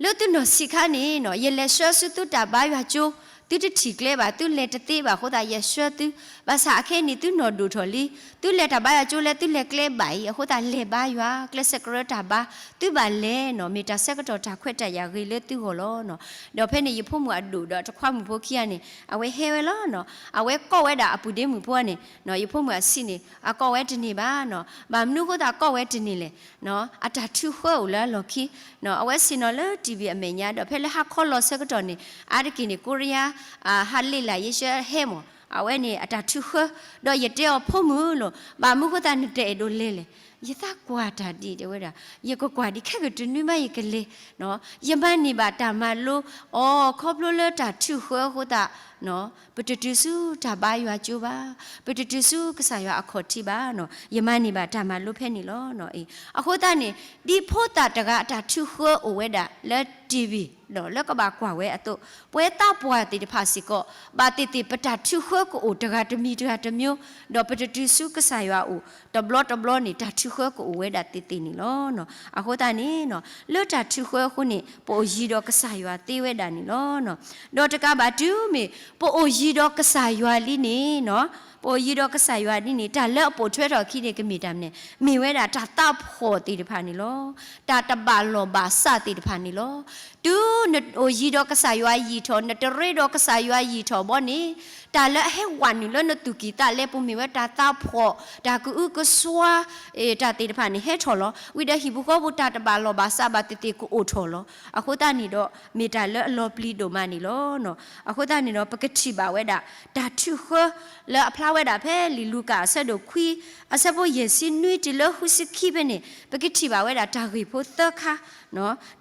လၢသုနီၢ်ဆံးခါန့ၣ်နီၤ ယလဲၤဆှၢဆူသုတၢ်ဘါယွၤကၠိ သုတထံၣ်ကျဲဘၣ်, သုလဲၤတသ့ဘၣ်အဃိသတး ယဆှၢသု, ဘၣ်ဆၣ်အခဲအံၤန့ၣ် သုနီၢ်ဒိၣ်ထီၣ်လံ, သုလဲၤတၢ်ဘါယွၤကၠိလၢသုလဲၤကျဲဘၣ်အံၤ အဃိသတးလဲၤဘါယွၤ, ကျဲးစၢးကရၢတၢ်ဘါ, သုဘၣ်လဲၤနီၤ, မ့ၢ်တၢ်ဆၢကတီၢ်တၢ်ခွဲးတၢ်ယာ်ဂ့ၤလၢသုဂီၢ်လီၤနီၤ. ဒီးဖဲန့ၣ်ယဖိမုၣ်အဒိၣ်ဒီးတခွါမုၣ်ဖိခံဂၤန့ၣ် အဝဲဟဲဝဲလီၤနီၤ, အဝဲကိးဝဲဒၣ်အပုၢ်ဒ့မုၣ်ဖိန့ၣ်နီၤ, ယဖိမုၣ်အဆံးန့ၣ် အကိးဝဲတန့ၢ်ဘၣ်နီၤ, ဘၣ်မနုၤအဃိသတးကိးဝဲတန့ၢ်လဲၣ် အတၢ်ထုးဃၢအိၣ်လၢအလီၢ်ခံ, အဝဲဆ့ၣ်နီၤလၢ TV အမဲာ်ညါ ဒီးဖဲလၢဟါခီလီၤဆၢကတီၢ်န့ၣ် အါတက့ၢ်န့ၣ် ကိရံယါ ဟးလ့ၣ်လၢ်ယ့ၣ်ၡဲဟဲမၢ်, အဝဲန့ၣ်အတၢ်ထုးဃၢ, ဒီးယတဲအီၤဖိမုၣ်လီၤ, ဘၣ်မနုၤအဃိသတးနတအဲၣ်ဒိးလဲၤလဲၣ်, ယသးကွၢ်တၢ်ဒ်တဲဝဲဒၣ်, ယကကွၢ်ဒံးခဲကတုၤနွံမးယကလဲၤ, ယမၤန့ၢ်ဘၣ်တၢ်မၤလိအီၤ ခီဖျိလၢတၢ်ထုးဃၢအဃိသတး ပတတုၤဆူတၢ်ဘါယွၤကၠိဘၣ်, ပတတုၤဆူကစၢ်ယွၤအခီၣ်ထံးဘၣ်နီၤ, ယမၤန့ၢ်ဘၣ်တၢ်မၤလိဖဲန့ၣ်လီၤ. အဃိသတးန့ၣ် ဒ်ဖိသၣ်တဂၤအတၢ်ထုးဃၢအိၣ်ဝဲဒၣ်လၢ TV ဒီးလၢကဘၣ်ကွၢ်ဝဲအသိး, ပဝဲသးပှၢ်သ့ၣ်တဖၣ်စ့ၢ်ကီး ဘၣ်သ့ၣ်သ့ၣ်ပတၢ်ထုးဃၢကအိၣ်တဂၤတမံၤတဂၤတမျိုး, ဒီးပတတုၤဆူကစၢ်ယွၤအအိၣ် တဘျီတဘျီန့ၣ် တၢ်ထုးဃၢကအိၣ်ဝဲဒၣ်သ့ၣ်သ့ၣ်န့ၣ်လီၤ. အဃိသတးန့ၣ်နီၤ လၢတၢ်ထုးဃၢအဃိန့ၣ် ပအိၣ်ယံၤဒီးကစၢ်ယွၤသ့ဝဲဒၣ်န့ၣ်လီၤ. ဒီးတကးဘၣ်တုၤမ့ၢ် ပအိၣ်ယံၤဒီးကစၢ်ယွၤလံန့ၣ်နီၤ, ပအိၣ်ယံၤဒီးကစၢ်ယွၤလံန့ၣ် တၢ်လၢအပိာ်ထွဲထီၣ်အခံန့ၣ် ကမ့ၢ်တၢ်မနုၤလဲၣ်, မ့ၢ်ဝဲဒၣ်တၢ်သးဖှီၣ်သ့ၣ်တဖၣ်န့ၣ်လီၤ. တၢ်တဘၣ်လီၢ်ဘၣ်စးသ့ၣ်တဖၣ်န့ၣ်လီၤ. တုၤနအိၣ်ယံၤဒီးကစၢ်ယွၤယံာ်ထီၣ်, နတရ့ဒီးကစၢ်ယွၤယံာ်ထီၣ်ဘီန့ၣ်, တၢ်လၢအဟဲဝးနုာ်လၢနသူၣ်ကံၢ်သးလဲပူၤမ့ၢ်ဝဲတၢ်သးဖှီၣ်, တၢ်ကအုကစွါ, တၢ်သ့ၣ်တဖၣ်န့ၣ်ဟဲထီၣ်လီၤ. ဝံၤဒီးဟံၣ်ပူၤဃီပူၤတၢ်တဘၣ်လီၢ်ဘၣ်စးဘၣ်သ့ၣ်သ့ၣ်ကအိၣ်ထီၣ်လီၤ. အဃိသတးန့ၣ်ဒီး မ့ၢ်တၢ်လၢအလီၤပျံၤဒိၣ်မးန့ၣ်လီၤ. အဃိသတးန့ၣ်ဒီး ပကထံၣ်ဘၣ်ဝဲဒၣ် တၢ်ထုးဃၢ လၢအဖျါဝဲဒၣ်ဖဲလံာ်လူၤကၣ်အဆၢဒိၣ်ခွံ အဆၢဖိယဲၢ်ဆံနွံတုၤလၢဃုဆံခံဖဲန့ၣ် ပကထံၣ်ဘၣ်ဝဲဒၣ်တၢ်ဂ့ၢ်ဖိသၢခါ,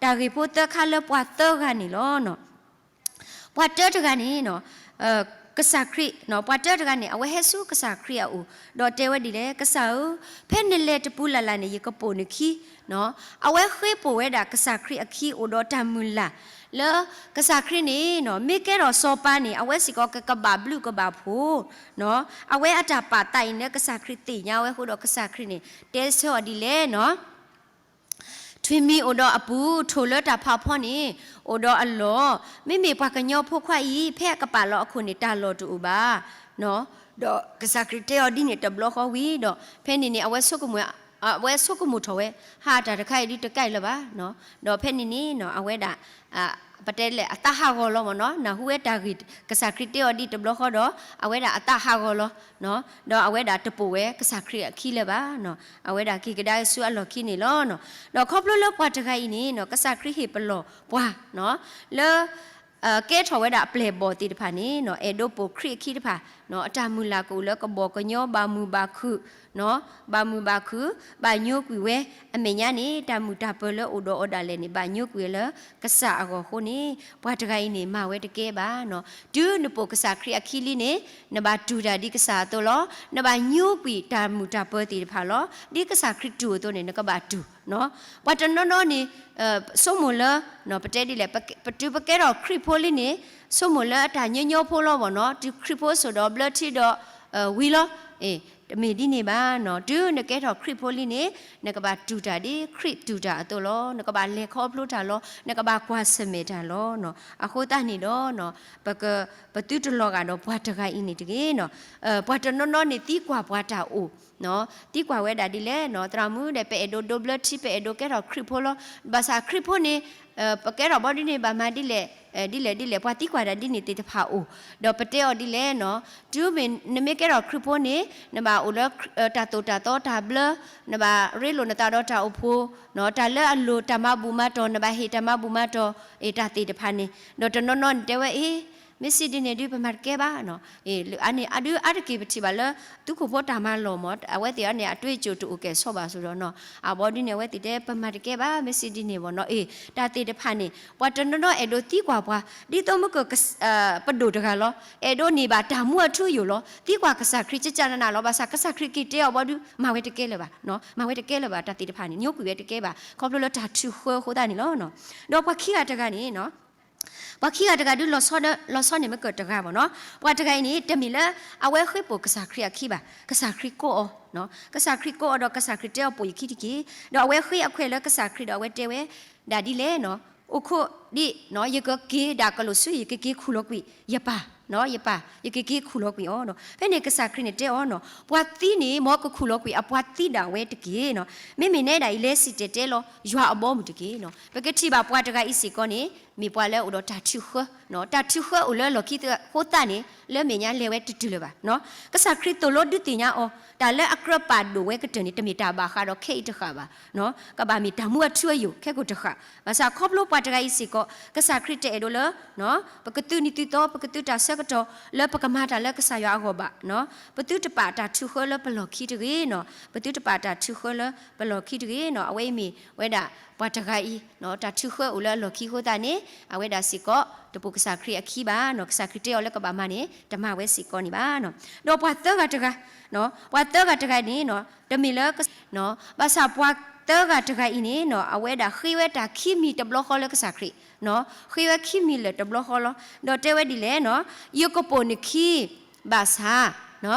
တၢ်ဂ့ၢ်ဖိသၢခါလၢပှၤသၢဂၤန့ၣ်လီၤ. ပှၤတၢတဂၤန့ၣ် ကစၢ်ခရံာ်, ပှၤတၢတဂၤန့ၣ် အဝဲဟဲဆူကစၢ်ခရံာ်အအိၣ် ဒီးတဲဝဲဒ်လဲၣ်, ကစၢ်ဧၢ, ဖဲနလဲၤတပူၤလၢ်လၢ်န့ၣ် ယကပိာ်နခံ. အဝဲဃ့ပိာ်ဝဲဒၣ်ကစၢ်ခရံာ်အခံ အိၣ်ဒီးတၢ်မုၢ်လၢ် လၢကစၢ်ခရံာ်န့ၣ် မ့ၢ်ကဲထီၣ်စီၤပၤန့ၣ် အဝဲစ့ၢ်ကီးကကဘၣ်ဘျုးကဘၣ်ဖှိၣ်, အဝဲအတၢ်ပာ်သးအံၤန့ၣ် ကစၢ်ခရံာ်သ့ၣ်ညါဝဲအဃိဒီး ကစၢ်ခရံာ်န့ၣ် တဲဆၢအီၤဒ်လဲၣ်နီၤ. ထွံၣ်မံၤအိၣ်ဒီးအပူၤ, ထိၣ်လၢတၢ်ဖးဖီန့ၣ် အိၣ်ဒီးအလီၢ်, မ့မ့ၢ်ပှၤကညီဖိခွါအံၤ ဖဲအကပာ်လီၤအခိၣ်န့ၣ် တၢ်လီၢ်တအိၣ်ဘၣ်. ဒီးကစၢ်ခရံာ်တဲအီၤဒ်န့ၣ်တဘျီဃီဝံၤဒီး ဖဲန့ၣ်န့ၣ် အဝဲဆိကမိၣ်, အဝဲဆိကမိၣ်ထီၣ်ဝဲ, ဟး တၢ်တခါအံၤဒုးတကဲလၢၤဘၣ်. ဒီးဖဲန့ၣ်န့ၣ် အဝဲဒၣ် ပတဲလဲၣ် အသးဟးဂီၤလီၤမ့ၢ်နီၤ, နၢ်ဟူဝဲတၢ်ဂ့ၢ် ကစၢ်ခရံာ်တဲအီၤဒ်တဘျီဃီဒီး အဝဲဒၣ်အသးဟးဂီၤလီၤ. ဒီးအဝဲဒၣ်တပိာ်ဝဲကစၢ်ခရံာ်အခံလၢၤဘၣ်. အဝဲဒၣ်က့ၤကဒါဆူအလီၢ်ခံန့ၣ်လီၤ. ဒီးခီဖျိလၢပှၤတဂၤအံၤန့ၣ် ကစၢ်ခရံာ်ဟ့ၣ်ပလီၢ်ပှၤ လၢ ကဲထီၣ်ဝဲဒၣ်အပျဲၢ်အဘီၣ်သ့ၣ်တဖၣ်န့ၣ် အဲၣ်ဒိးပိာ်ခရံာ်အခံတဖၣ် အတၢ်မုၢ်လၢ်ကအိၣ်လၢကဘီကညီ ဘၣ်မုာ်ဘၣ်ခုၣ်, ဘၣ်မုာ်ဘၣ်ခုၣ် ဘၣ်ညိကွံာ်ဝဲ အမဲာ်ညါန့ၣ် တၢ်မုာ်တၢ်ပၢၤလၢအိၣ်ဒီးအီၤဒၣ်လဲာ်န့ၣ် ဘၣ်ညိကွံာ်ဝဲလၢကစၢ်အဂီၢ်အဃိန့ၣ် ပှၤတဂၤအံၤန့ၣ် မၤဝဲတကဲဘၣ်. တုၤနပိာ်ကစၢ်ခရံာ်အခံလံန့ၣ် နဘၣ်တူၢ်တၢ်ဒ်ကစၢ်အသိးလီၤ. နဘၣ်ညိကွံာ်တၢ်မုာ်တၢ်ပၢၤသ့ၣ်တဖၣ်လီၤ. ဒ်ကစၢ်ခရံာ်တူၢ်အသိးန့ၣ် နကဘၣ်တူၢ်. ပှၤတနီၤနီၤန့ၣ် ဆိကမိၣ်လၢ ပတဲဒ်လဲၣ် ပတုၤပကဲထီၣ်ခရံာ်ဖိလံန့ၣ် ဆိကမိၣ်လၢအတၢ်ညီညီဖိလီၤမ့ၢ်နီၤ, တုၤခရံာ်ဖိစိာ်ဒီးဘျၢထံဒီး ဝံၤလီၤ. တမ့ၢ်ဒ်န့ၣ်ဘၣ်နီၤ, တုၤနကဲထီၣ်ခရံာ်ဖိလံန့ၣ် နကဘၣ်တူၢ်တၢ်ဒ်ခရံာ်တူၢ်တၢ်အသိးလီၤ. နကဘၣ်လဲၤခီဖျိတၢ်လီၤ. နကဘၣ်ကွၢ်ဆၢၣ်မဲာ်တၢ်လီၤ. အဃိသတးန့ၣ်ဒီး ပသုတလီၤဂာ်ဒီးပှၤတဂၤအံၤန့ၣ်တဂ့ၤ. ပှၤတနီၤနီၤန့ၣ် သံကွၢ်ပှၤတၢ်အိၣ် သံကွၢ်ဝဲဒၣ်ဒ်လဲၣ်နီၤ, သရၣ်မုၣ်ဒီး ပအဲၣ်ဒိးဒိးဘျၢထံ ပအဲၣ်ဒိးကဲထီၣ်ခရံာ်ဖိလီၤ. ဘၣ်ဆၣ်ခရံာ်ဖိန့ၣ် ပကဲထီၣ်ဘီဒ်န့ၣ် ဘၣ်မၤဒ်လဲၣ် ဒ်လဲၣ်ဒ်လဲၣ် ပှၤသံကွၢ်တၢ်ဒ်န့ၣ်သ့ၣ်တဖၣ်အိၣ်, ဒီးပတဲအီၤဒ်လဲၣ်နီၤ, တုၤမ့ၢ်နမ့ၢ်ကဲထီၣ်ခရံာ်ဖိန့ၣ် နဘၣ်အိၣ်လၢ တၢ်သိၣ်တၢ်သီတၢ်ဘျၢ, နဘၣ်ရ့လိာ်နသးဒီးတၢ်အိၣ်ဖှိၣ်, တၢ်လၢအလိၤတၢ်မၤဘူၣ်မၤတီၢ် နဘၣ်ဟ့ၣ်တၢ်မၤဘူၣ်မၤတီၢ် တၢ်သ့ၣ်တဖၣ်န့ၣ်, ဒီးတနီၤနီၤန့ၣ်တဲဝဲ အ့ မ့ၢ်စံးဒ်န့ၣ်ဒုး ပမၤတကဲဘၣ်နီၤ. အန့ၣ်အဒုးအါတက့ၢ်ပထံၣ်ဘၣ်လၢ သုးခိၣ်ဖိတၢ်မၤလီၢ်မ့ၢ် အဝဲသ့ၣ်အန့ၣ် အတွေးအကြိုတအိၣ်ကဲၣ်ဆိးဘၣ်ဆိဒီးနီၤ, အဘီဒ်န့ၣ် အဝဲသ့ၣ်တဲ ပမၤတကဲဘၣ် မ့ၢ်စံးဒ်န့ၣ်မ့ၢ်နီၤ. အ့ တၢ်သ့ၣ်တဖၣ်န့ၣ် ပှၤတနီၤနီၤအဲၣ်ဒိးသံကွၢ်ပှၤ ဒ်သိးမုၢ်က ပဒိၣ်တဂၤလီၤ, အဲၣ်ဒိးန့ၢ်ဘၣ်တၢ်မူအထူအယိာ်လီၤ, သံကွၢ်ကစၢ်ခရံာ်ကကနနလီၤ. ဘၣ်ဆၣ်ကစၢ်ခရံာ်က့ၤတဲအီၤဘီဒုး မၤဝဲတကဲလၢၤဘၣ်, မၤဝဲတကဲလၢၤဘၣ်. တၢ်သ့ၣ်တဖၣ်န့ၣ် ညိကွံာ်ဝဲတကဲဘၣ် ခီဖျိလၢတၢ်ထုးဃၢအဃိသတးန့ၣ်လီၤနီၤ. ဒီးပှၤခံဂၤတဂၤန့ၣ် ပှၤခံဂၤတဂၤဒုး လီၤဆီန့ၣ် မ့ၢ်ကတဂၤမ့ၢ်နီၤ. ပှၤတဂၤအံၤန့ၣ် တမ့ၢ်လၢ အဝဲဃ့ပိာ်ကစၢ်ခရံာ်အခံဘၣ်, ကစၢ်ခရံာ်ကိးအီၤ, ကစၢ်ခရံာ်ကိးအီၤဒီး ကစၢ်ခရံာ်တဲအီၤပိာ်ယခံတက့ၢ်. ဒီးအဝဲဃ့အခွဲးလၢကစၢ်ခရံာ်ဒီး အဝဲတဲဝဲဒၣ်ဒ်လဲၣ်နီၤ, အိၣ်ခိးဒံး, ယကက့ၤဒၣ်ကလိာ်ဆူ ယကက့ၤခူၣ်လီၤကွံာ်ယပၢ်, ယပၢ်, ယကက့ၤခူၣ်လီၤကွံာ်အီၤ. ဖဲန့ၣ်ကစၢ်ခရံာ်န့ၣ်တဲအီၤ, ပှၤသံန့ၣ် မ်ကခူၣ်လီၤကွံာ်အပှၤသံဒၣ်ဝဲတက့ၢ်. မ့မ့ၢ်နဲဒၣ်အံၤ လဲၤစံၣ်တဲၤတဲလီၤယွၤအဘီအမုၢ်တက့ၢ်. ပကထံၣ်ဘၣ်ပှၤတဂၤအံၤစ့ၢ်ကီးန့ၣ် မ့ၢ်ပှၤလၢအအိၣ်ဒီးတၢ်ထုးဃၢ, တၢ်ထုးဃၢအိၣ်လၢအလီၢ်ခံအဃိသတးန့ၣ် လၢမဲာ်ညါလဲၤဝဲတတုၤလၢၤဘၣ်. ကစၢ်ခရံာ်သိၣ်လိဒုးသ့ၣ်ညါအီၤ တၢ်လၢအကြၢးပာ်ဒိၣ်ဝဲကတၢၢ်န့ၣ် တမ့ၢ်တၢ်ဘၣ်ဃးဒီးခဲအံၤတဃၣ်ဘၣ်. ကဘၣ်မ့ၢ်တၢ်မူအထူအယိာ်ခဲကိာ်တဃၣ်. ဘၣ်ဆၣ်ခီဖျိပှၤတဂၤအံၤစ့ၢ်ကီး ကစၢ်ခရံာ်တအဲၣ်ဒိးလၢ ပကသုးနံၤသုးသီ ပကသုးတၢ်ဆၢကတီၢ် လၢပကမၤတၢ်လၢကစၢ်ယွၤအဂီၢ်ဘၣ်. ပသုတပာ်တၢ်ထုးဃၢလၢပလီၢ်ခံတဂ့ၤ. ပသုတပာ်တၢ်ထုးဃၢလၢပလီၢ်ခံတဂ့ၤ. အဝဲအံၤမ့ၢ်ဝဲဒၣ်ပှၤတဂၤအံၤ တၢ်ထုးဃၢအိၣ်လၢအလီၢ်ခံအဃိသတးန့ၣ် အဝဲဒၣ်စ့ၢ်ကီး တပိာ်ကစၢ်ခရံာ်အခံဘၣ်. ကစၢ်ခရံာ်တဲအီၤလၢကဘၣ်မၤန့ၣ် တမၤဝဲစ့ၢ်ကီးန့ၣ်ဘၣ်. ဒီးပှၤသၢဂၤတဂၤ, ပှၤသၢဂၤတဂၤန့ၣ် တမ့ၢ်လၢ ဘၣ်ဆၣ်ပှၤသၢဂၤတဂၤအံၤန့ၣ် အဝဲဒၣ်ဃ့ဝဲတၢ်ခံမံၤတဘျီဃီလၢကစၢ်ခရံာ်, ဃ့ဝဲခံမံၤလၢာ်တဘျီဃီလီၤ. ဒီးတဲဝဲဒ်လဲၣ်, ယကပိာ်နခံဘၣ်ဆၣ်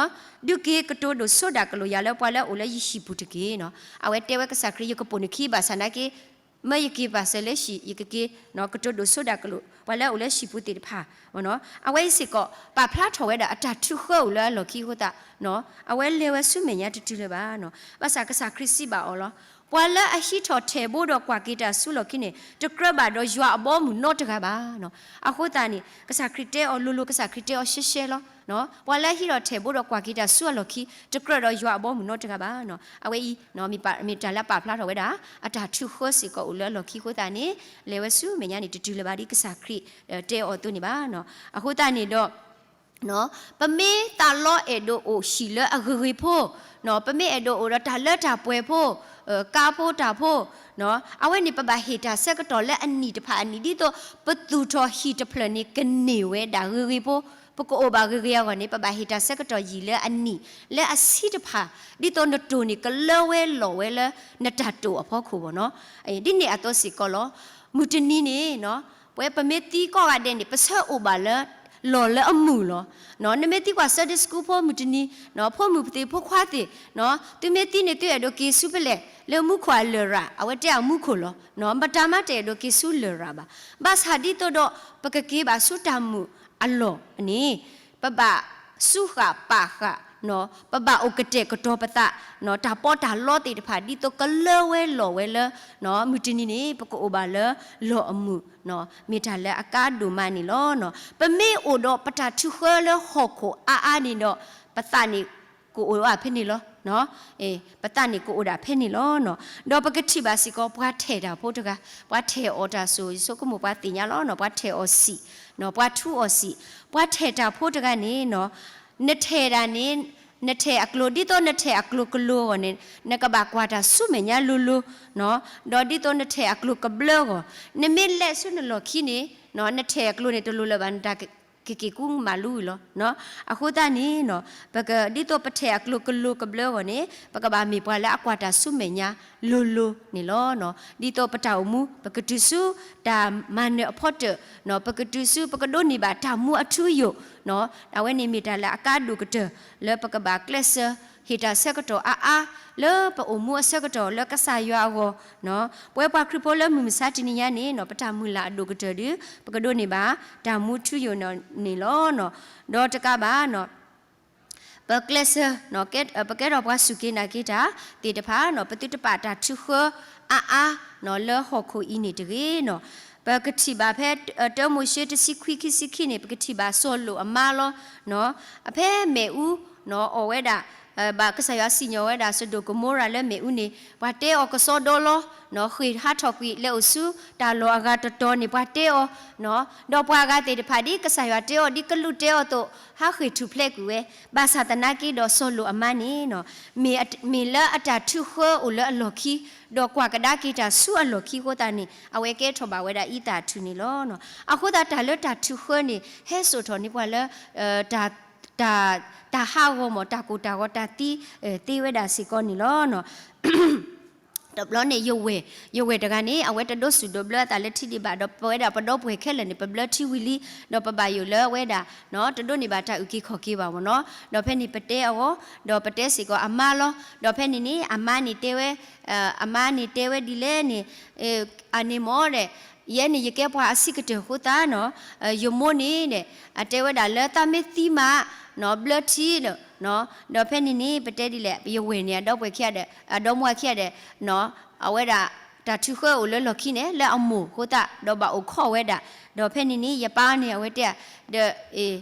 ဒုးက့ၤကတိၤဒိၣ်စိဒၣ်ကလိာ်ယၤလၢပှၤလၢအအိၣ်လၢယဟံၣ်ပူၤတက့ၢ်. အဝဲတဲဝဲကစၢ်ခရံာ် ယကပိာ်နခံဘၣ်ဆၣ်နာ်က့ မၢယက့ၤဘၣ်စၢၤလၢဟံၣ် ယကက့ၤ ကတိၤဒိၣ်စိဒၣ်ကလိာ် ပှၤလၢအအိၣ်လၢဟံၣ်ပူၤသ့ၣ်တဖၣ်. အဝဲအံၤစ့ၢ်ကီး ပာ်ဖျါထီၣ်ဝဲဒၣ်အတၢ်ထုးဃၢအိၣ်လၢအလီၢ်ခံအဃိသတး အဝဲလဲၤဝဲဆူမဲာ်ညါတတုၤလၢၤဘၣ်. ဘၣ်ဆၣ်ကစၢ်ခရံာ်စံးဘၣ်အီၤလီၤ. ပှၤလၢအဟံးထီၣ်ထီၣ်ဘိဒီးကွၢ်က့ၤတၢ်ဆူလီၢ်ခံန့ၣ် တကြၢးဘၣ်ဒီးယွၤအဘီအမုၢ်နီတဂၤဘၣ်. အဃိသတးန့ၣ် ကစၢ်ခရံာ်တဲအီၤလိၤလိၤ ကစၢ်ခရံာ်တဲအီၤရှဲရှဲလီၤ. ပှၤလၢအဟံးထီၣ်ထီၣ်ဘိဒီးကွၢ်က့ၤတၢ်ဆူအလီၢ်ခံ တကြၢးဒီးယွၤအဘီအမုၢ်နီတဂၤဘၣ်. အဝဲအံၤ မ့ၢ်တၢ်လၢပာ်ဖျါထီၣ်ဝဲဒၣ် အတၢ်ထုးဃၢစ့ၢ်ကီးအိၣ်လၢအလီၢ်ခံအဃိသတးန့ၣ် လဲၤဝဲဆူမဲာ်ညါန့ၣ် တတုၤလၢၤဘၣ်ဒ်ကစၢ်ခရံာ်တဲအီၤအသိးန့ၣ်ဘၣ်. အဃိသတးန့ၣ်ဒီး ပမ့ၢ်သးလီအဲၣ်ဒိးအိၣ်ဟံၣ်လၢအဂ့ၤဂ့ၤဖိ, ပမ့ၢ်အဲၣ်ဒိးအိၣ်ဒီးတၢ်လၢတၢ်ပှဲၤဖိ, ကါဖိတၢ်ဖိ, အဝဲန့ၣ်ပဘၣ်ဟ့ၣ်တၢ်ဆၢကတီၢ်လၢအနံၣ်တဖၣ်အနံၣ် ဒ်သိးပသူၣ်ထီၣ်ဟံၣ်တဖျၢၣ်န့ၣ်ကန့ၢ်ဝဲဒၣ်ဂ့ၤဂ့ၤဖိ, ပကအိၣ်ဘၣ်ဂ့ၤဂ့ၤအဂီၢ်န့ၣ် ပဘၣ်ဟ့ၣ်တၢ်ဆၢကတီၢ်ယံာ်လၢအနံၣ်လၢအဆံတဖၣ် ဒ်သိးနတိၢ်န့ၣ်ကလၢဝဲလီၤဝဲလၢနတၢ်တိာ်အဖီခိၣ်ဘၣ်နီၤ. ဒ်န့ၣ်အသိးစ့ၢ်ကီးလီၤ. မုၢ်တနံၤန့ၣ် ပဝဲပမ့ၢ်သံကိးဂၤဒဲးန့ၣ် ပဆၢအိၣ်ဘၣ်လၢ လီၢ်လၢအမုာ်လီၤ. နမ့ၢ်သံကွၢ် Sunday school ဖိမုၢ်တနံၤ, ဖိမုၣ်သ့ၣ်ဖိခွါသ့ၣ်, သုမ့ၢ်သံန့ၣ် သုအဲၣ်ဒိးက့ၤဆူဖဲလဲၣ်, လၢမူခိၣ်အလၢၢ်ရၣ်, အဝဲတဲအမူခိၣ်လီၤ. မတၤမးတအဲၣ်ဒိးက့ၤဆူလၢၢ်ရၣ်ဘၣ်. ဘၣ်ဆၣ်ဒ်သိးဒီး ပကက့ၤဘၣ်ဆူတၢ်မုာ်အလီၢ်န့ၣ် ပဘၣ်စူးဃာ်ပာ်ဃာ်, ပဘၣ်အိၣ်ကတဲာ်ကတီၤပသး, တၢ်ပီးတၢ်လီသ့ၣ်တဖၣ် ဒ်သိးကလၢဝဲလီၤဝဲလၢ မုၢ်တနံၤန့ၣ် ပကအိၣ်ဘၣ်လၢလီၢ်အမုာ်, မ့ၢ်တၢ်လၢအကါဒိၣ်မးန့ၣ်လီၤ. ပမ့ၢ်အိၣ်ဒီးပတၢ်ထုးဃၢလၢဟီၣ်ခိၣ်အါအါန့ၣ်ဒီး ပသးန့ၣ်ကအိၣ်ဒၣ်ဖဲန့ၣ်လီၤ. ပသးန့ၣ်ကအိၣ်ဒၣ်ဖဲန့ၣ်လီၤ. ဒီးပကထံၣ်ဘၣ်စ့ၢ်ကီး ပှၤထဲၣ်တၢ်ဖိတဂၤ, ပှၤထဲၣ်အီၣ်တၢ်ဆိၣ် ယဆိကမိၣ်ပှၤသ့ၣ်ညါလီၤ. ပှၤထဲၣ်အီၣ်စံာ်, ပှၤထူအီၣ်စံာ်, ပှၤထဲၣ်တၢ်ဖိတဂၤန့ၣ် နထဲၣ်ဒၣ်န့ၣ်, နထဲၣ်အကျိၤ ဒ်သိးနထဲၣ်အကျိၤကလိၤအဂီၢ်န့ၣ် နကဘၣ်ကွၢ်တၢ်ဆူမဲာ်ညါလိၤလိၤ, ဒီးဒ်သိးနထဲၣ်အကျိၤကဘျၢအဂီၢ်, နမ့ၢ်လဲၤဆူနလီၢ်ခံန့ၣ် နထဲၣ်အကျိၤန့ၣ် တလိၣ်လၢၤဘၣ် နတၢ်ကက့ၤကူမၤလူလီၤ. အဃိသတးန့ၣ် ပကဒ်သိးပထဲၣ်အကျိၤကလိၤကဘျၢအဂီၢ်န့ၣ် ပကဘၣ်မ့ၢ်ပှၤလၢအကွၢ်တၢ်ဆူမဲာ်ညါလိၤလိၤန့ၣ်လီၤ. ဒ်သိးပတၢ်အိၣ်မူ ပကတုၤဆူတၢ်မၤနၢၤအဖီတၢၣ်, ပကတုၤဆူ ပကဒိးန့ၢ်ဘၣ်တၢ်မူအထူအယိာ်, အဝဲန့ၣ်မ့ၢ်တၢ်လၢအကါဒိၣ်ကတၢၢ် လၢပကဘၣ်ကျဲးစၢး ဟ့ၣ်တၢ်ဆၢကတီၢ်အါအါ လၢပအိၣ်မူအဆၢကတီၢ်လၢကစၢ်ယွၤအဂီၢ်, ပဝဲပှၤခရံာ်ဖိလၢမုၢ်မဆါတနံၤညါန့ၣ် ပတၢ်မုၢ်လၢ်အဒိၣ်ကတၢၢ်ဒီး ပကဒိးန့ၢ်ဘၣ်တၢ်မူထူယိာ်န့ၣ်လီၤ. ဒီးတကးဘၣ် ပကျဲးစၢး ပကဲထီၣ်ပှၤစူၢ်က့ၤနာ်က့ၤတၢ်သ့ၣ်တဖၣ် ပသုတပာ်တၢ်ထုးဃၢအါအါ လၢဟီၣ်ခိၣ်အံၤန့ၣ်တဂ့ၤ. ပကထံၣ်ဘၣ်ဖဲ တၢမိၤၡ့တဆံခွံ ခံဆံခံန့ၣ် ပကထံၣ်ဘၣ်စီၤလိာ်အမါလီၤ. အဖဲမ့ၣ်အူ အီၣ်ဝဲဒၣ် ဘၣ်ကစၢ်ယွၤစံၣ်ညီၣ်ဝဲဒၣ် စဒိၣ်ကမိရၤလၢမ့ၣ်အူန့ၣ် ပှၤတဲအီၤကစီဒီလီၤ. ဃ့ၢ်ဟးထီၣ်ကွံာ်လဲၤအိၣ်ဆူတၢ်လီၢ်အဂၤတတီၤန့ၣ် ပှၤတဲအီၤ, ဒီးပှၤအဂၤသ့ၣ်တဖၣ်ဒ်ကစၢ်ယွၤတဲအီၤ ဒ်ကလူးတဲအီၤအသိး ဟးဃ့ၢ်ထူၣ်ဖျဲးကွံာ်ဝဲ. ဘၣ်ဆၣ်သနာ်က့ဒီးစီၤလိာ်အမါန့ၣ် မ့ၢ်လၢအတၢ်ထုးဃၢအိၣ်လၢအလီၢ်ခံ ဒီးကွၢ်ကဒါက့ၤတၢ်ဆူအလီၢ်ခံအဃိသတးန့ၣ် အဝဲကဲထီၣ်ဘၣ်ဝဲဒၣ်အံသၣ်အထူၣ်န့ၣ်လီၤ. အဃိသတးတၢ်လၢတၢ်ထုးဃၢန့ၣ် ဟဲစိာ်ထီၣ်န့ၢ်ပှၤလၢ တၢ် တၢ်ဟးဂီၤမး တၢ်ကိၢ်တၢ်ဂီၤ တၢ်သံသ့ဝဲဒၣ်စ့ၢ်ကီးန့ၣ်လီၤ. တဘျီန့ၣ် ယဝဲၢ်တဂၤန့ၣ် အဝဲတဒိးစူၣ်ဒိးဘျၢအသးလၢထံဒံးဘၣ် ဒီးပဝဲဒၣ်ပဒီပုၢ်ဝဲၢ်ခဲလၢာ်န့ၣ် ပဘျၢထံဝံၤလံ ဒီးပဘၣ်ယိၣ်လၢဝဲဒၣ် တဒိးန့ၢ်ဘၣ်တၢ်အုၣ်က့ၤခီၣ်က့ၤဘၣ်မ့ၢ်နီၤ. ဒီးဖဲန့ၣ်ပတဲအီၤ ဒီးပတဲစ့ၢ်ကီးအမါလီၤ. ဒီးဖဲန့ၣ်န့ၣ် အမါန့ၣ်တဲဝဲ အမါန့ၣ်တဲဝဲဒ်လဲၣ်န့ၣ် အန့ၣ်မ့ၢ်ဒီး ယဲန့ၣ် ယကဲပှၤအဆံးကတၢၢ်အဃိသတးနီၤ, ယမိၢ်န့ၣ် အတဲဝဲဒၣ်လၢတၢ်မ့ၢ်သံမး နီၤ ဘျၢထံဒီး ဒီးဖဲန့ၣ်န့ၣ် ပတဲဒ်လဲၣ် ယဝဲၢ်န့ၣ် အဒီပုၢ်ဝဲၢ်ခံဂၤဒီး အဒီမိၢ်ခံဂၤဒီး အဝဲဒၣ် တၢ်ထုးဃၢအိၣ်လၢလီၢ်ခံန့ၣ် လၢအမိၢ်အဃိသတး ဒီးဘၣ်အိၣ်ခိးဝဲဒၣ်, ဒီးဖဲန့ၣ်န့ၣ် ယပၢ်န့ၣ် အဝဲတဲ ဒီး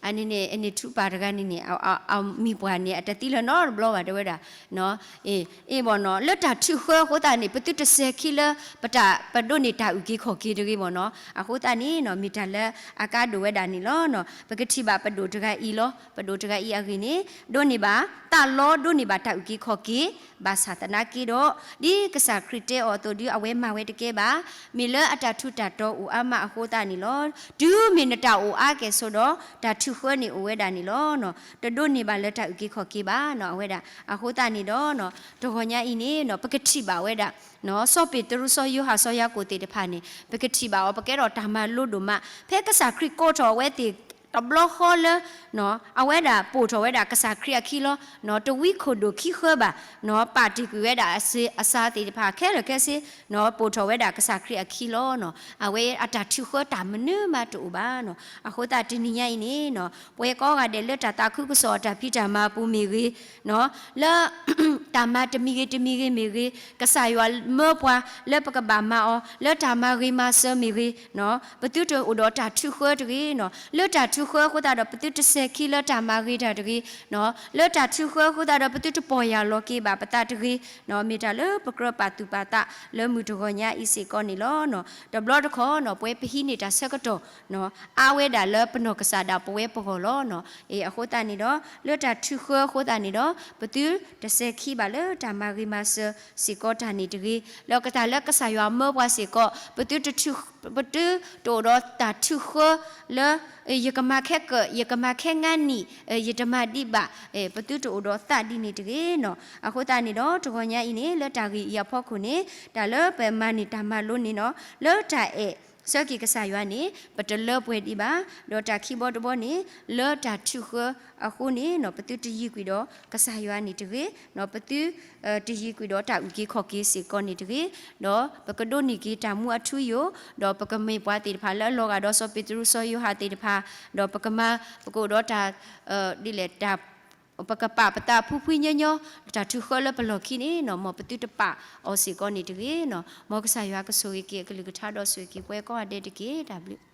အန့ၣ်န့ၣ် အန့ၣ်ထူပာ်တဂၤန့ၣ်န့ၣ် အမံၤပှၢ်န့ၣ် အတသံလၢၤနီတဘျီဘၣ် တဲဝဲဒၣ်, အ့ၣ်ဘၣ်နီၤ လၢတၢ်ထုးဃၢအဃိသတးန့ၣ် ပသုတစဲၤခံလၢ ပတၢ် ပဒိးန့ၢ်တၢ်အုၣ်က့ၤခီၣ်က့ၤတဂ့ၤဘၣ်နီၤ. အဃိသတးန့ၣ်နီၤ မ့ၢ်တၢ်လၢအကါဒိၣ်ဝဲဒၣ်န့ၣ်လီၤ. ပကထံၣ်ဘၣ်ပဒိၣ်တဂၤအံၤလီၤ. ပဒိၣ်တဂၤအံၤအဂ့ၢ်န့ၣ် ဒိးန့ၢ်ဘၣ်တၢ်လီ ဒိးန့ၢ်ဘၣ်တၢ်အုၣ်က့ၤခီၣ်က့ၤ, ဘၣ်ဆၣ်သနာ်က့ဒီး ဒ်ကစၢ်ခရံာ်တဲအီၤအသိးဒု အဝဲမၤဝဲတကဲဘၣ်. မ့ၢ်လၢအတၢ်ထူးတၢ်တီၤအိၣ်အါမးအဃိသတးန့ၣ်လီၤ. တုၤမ့ၢ်နတၢ်အိၣ်အါကဲၣ်ဆိးဒီး တၢ်ထုးဃၢန့ၣ်အိၣ်ဝဲဒၣ်န့ၣ်လီၤ. တဒိးန့ၢ်ဘၣ်လၢတၢ်အုၣ်က့ၤခီၣ်က့ၤဘၣ်နီၤ အဝဲဒၣ်. အဃိသတးန့ၣ်ဒီး တဂီၤညါအံၤန့ၣ် ပကထံၣ်ဘၣ်ဝဲဒၣ် စီၤပ့းတရူး စီၤယိၤဟၣ် စီၤယၤကိာ်သ့ၣ်တဖၣ်န့ၣ် ပကထံၣ်ဘၣ်အီၤ ပကဲထီၣ်တၢ်မၤလိဒိၣ်မး ဖဲကစၢ်ခရံာ်ကိးထီၣ်အဝဲသ့ၣ်တဘျီဃီလၢ အဝဲဒၣ်ပိာ်ထီၣ်ဝဲဒၣ်ကစၢ်ခရံာ်အခံလီၤ. တဝံခိၣ်ဒိၣ်ခံဃၢဘၣ် ပာ်တ့ၢ်ကွံာ်ဝဲဒၣ်အစၢသ့ၣ်တဖၣ်ခဲလၢာ်ခဲဆ့ ပိာ်ထီၣ်ဝဲဒၣ်ကစၢ်ခရံာ်အခံလီၤ. အဝဲအတၢ်ထုးဃၢတၢ်မနုၤမးတအိၣ်ဘၣ်နီၤ. အဃိသတးတနံၤညါအံၤန့ၣ် ပဝဲကိးဂၤဒဲးလၢတၢ်သးခုကစီၣ်အတၢ်ဖံးတၢ်မၤအပူၤမ့ၢ်ဂ့ၤ လၢ တၢ်မၤတမံၤဂ့ၤတမံၤဂ့ၤမ့ၢ်ဂ့ၤ ကစၢ်ယွၤမၢပှၤလၢပကဘၣ်မၤအီၤ လၢတၢ်မၤဂ့ၤမၤစၢၤမ့ၢ်ဂ့ၤ ပသုတအိၣ်ဒီးတၢ်ထုးဃၢတဂ့ၤနီၤ. လၢတၢ်ထုးဃၢအဃိသတးဒီး ပသုတစဲၤခံလၢတၢ်မၤဂ့ၤတၢ်တဂ့ၤနီၤ. လၢတၢ်ထုးဃၢအဃိသတးဒီး ပသုတပီၢ်ယၢ်လီၤက့ၤဘၣ်ပသးတဂ့ၤနီၤ. မ့ၢ်တၢ်လၢပကြၢးပာ်သူၣ်ပာ်သးလၢမုၢ်တဂီၤညါအံၤစ့ၢ်ကီးန့ၣ်လီၤ. တဘျီတခီၣ်နီၤ ပဝဲပဟံးန့ၢ်တၢ်ဆၢကတီၢ် အါဝဲဒၣ်လၢပနီၢ်ကစၢ်ဒၣ်ပဝဲပဂီၢ်လီၤနီၤ. အဃိသတးန့ၣ်ဒီး လၢတၢ်ထုးဃၢအဃိသတးန့ၣ်ဒီး ပသုတစဲၤခံဘၣ်လၢတၢ်မၤဂ့ၤမၤစၢၤစ့ၢ်ကီးတၢ်န့ၣ်တဂ့ၤ. လၢကတၢၢ်လၢကစၢ်ယွၤမၢပှၤစ့ၢ်ကီး ပသုတအိၣ်ဒီးတၢ်ထုးဃၢလၢ ယကမၤခဲကၢၣ် ယကမၤခဲငါနံၣ် ယတမၤဒံးဘၣ် ပသုတအိၣ်ဒီးသးဒ်န့ၣ်တဂ့ၤနီၤ. အဃိသတးန့ၣ်ဒီး တဂီၤညါအံၤန့ၣ် လၢတၢ်ဂ့ၢ်အံၤအဖီခိၣ်န့ၣ် တၢ်လၢပမၤန့ၢ်တၢ်မၤလိန့ၣ်နီၤ လၢတၢ်အဲၣ် ဆၢက့ၤကစၢ်ယွၤန့ၣ် ပတလၢပှဲၤဒံးဘၣ်. ဒီးတၢ်ခံဘီတဘီန့ၣ် လၢတၢ်ထုးဃၢအဃိန့ၣ် ပသုတယံၤကွံာ်ဒီးကစၢ်ယွၤန့ၣ်တဂ့ၤ, ပသုတယံၤကွံာ်ဒီးတၢ်အုၣ်က့ၤခီၣ်က့ၤစ့ၢ်ကီးန့ၣ်တဂ့ၤ, ဒီးပကဒိးန့ၢ်က့ၤတၢ်မူအထူအယိာ်, ဒီးပကမ့ၢ်ပှၤသ့ၣ်တဖၣ်လၢအလီၤဂာ်ဒီးစီၤပ့းတရူးစီၤယိၤဟၣ်သ့ၣ်တဖၣ်, ဒီးပကမၤ ပကအိၣ်ဒီးတၢ် ဒ်လဲၣ် တၢ် ပကပာ်ပသးဖှံဖှံညီညီ တၢ်ထုးဃၢလၢပလီၢ်ခံန့ၣ်နီၤ မ်ပသုတပာ်အီၤစ့ၢ်ကီးန့ၣ်တဂ့ၤနီၤ. မ်ကစၢ်ယွၤကဆိၣ်ဂ့ၤက့ၤအကလုၢ်ကထါဒီးဆိၣ်ဂ့ၤက့ၤပှၤကိးဂၤဒဲးတက့ၢ်.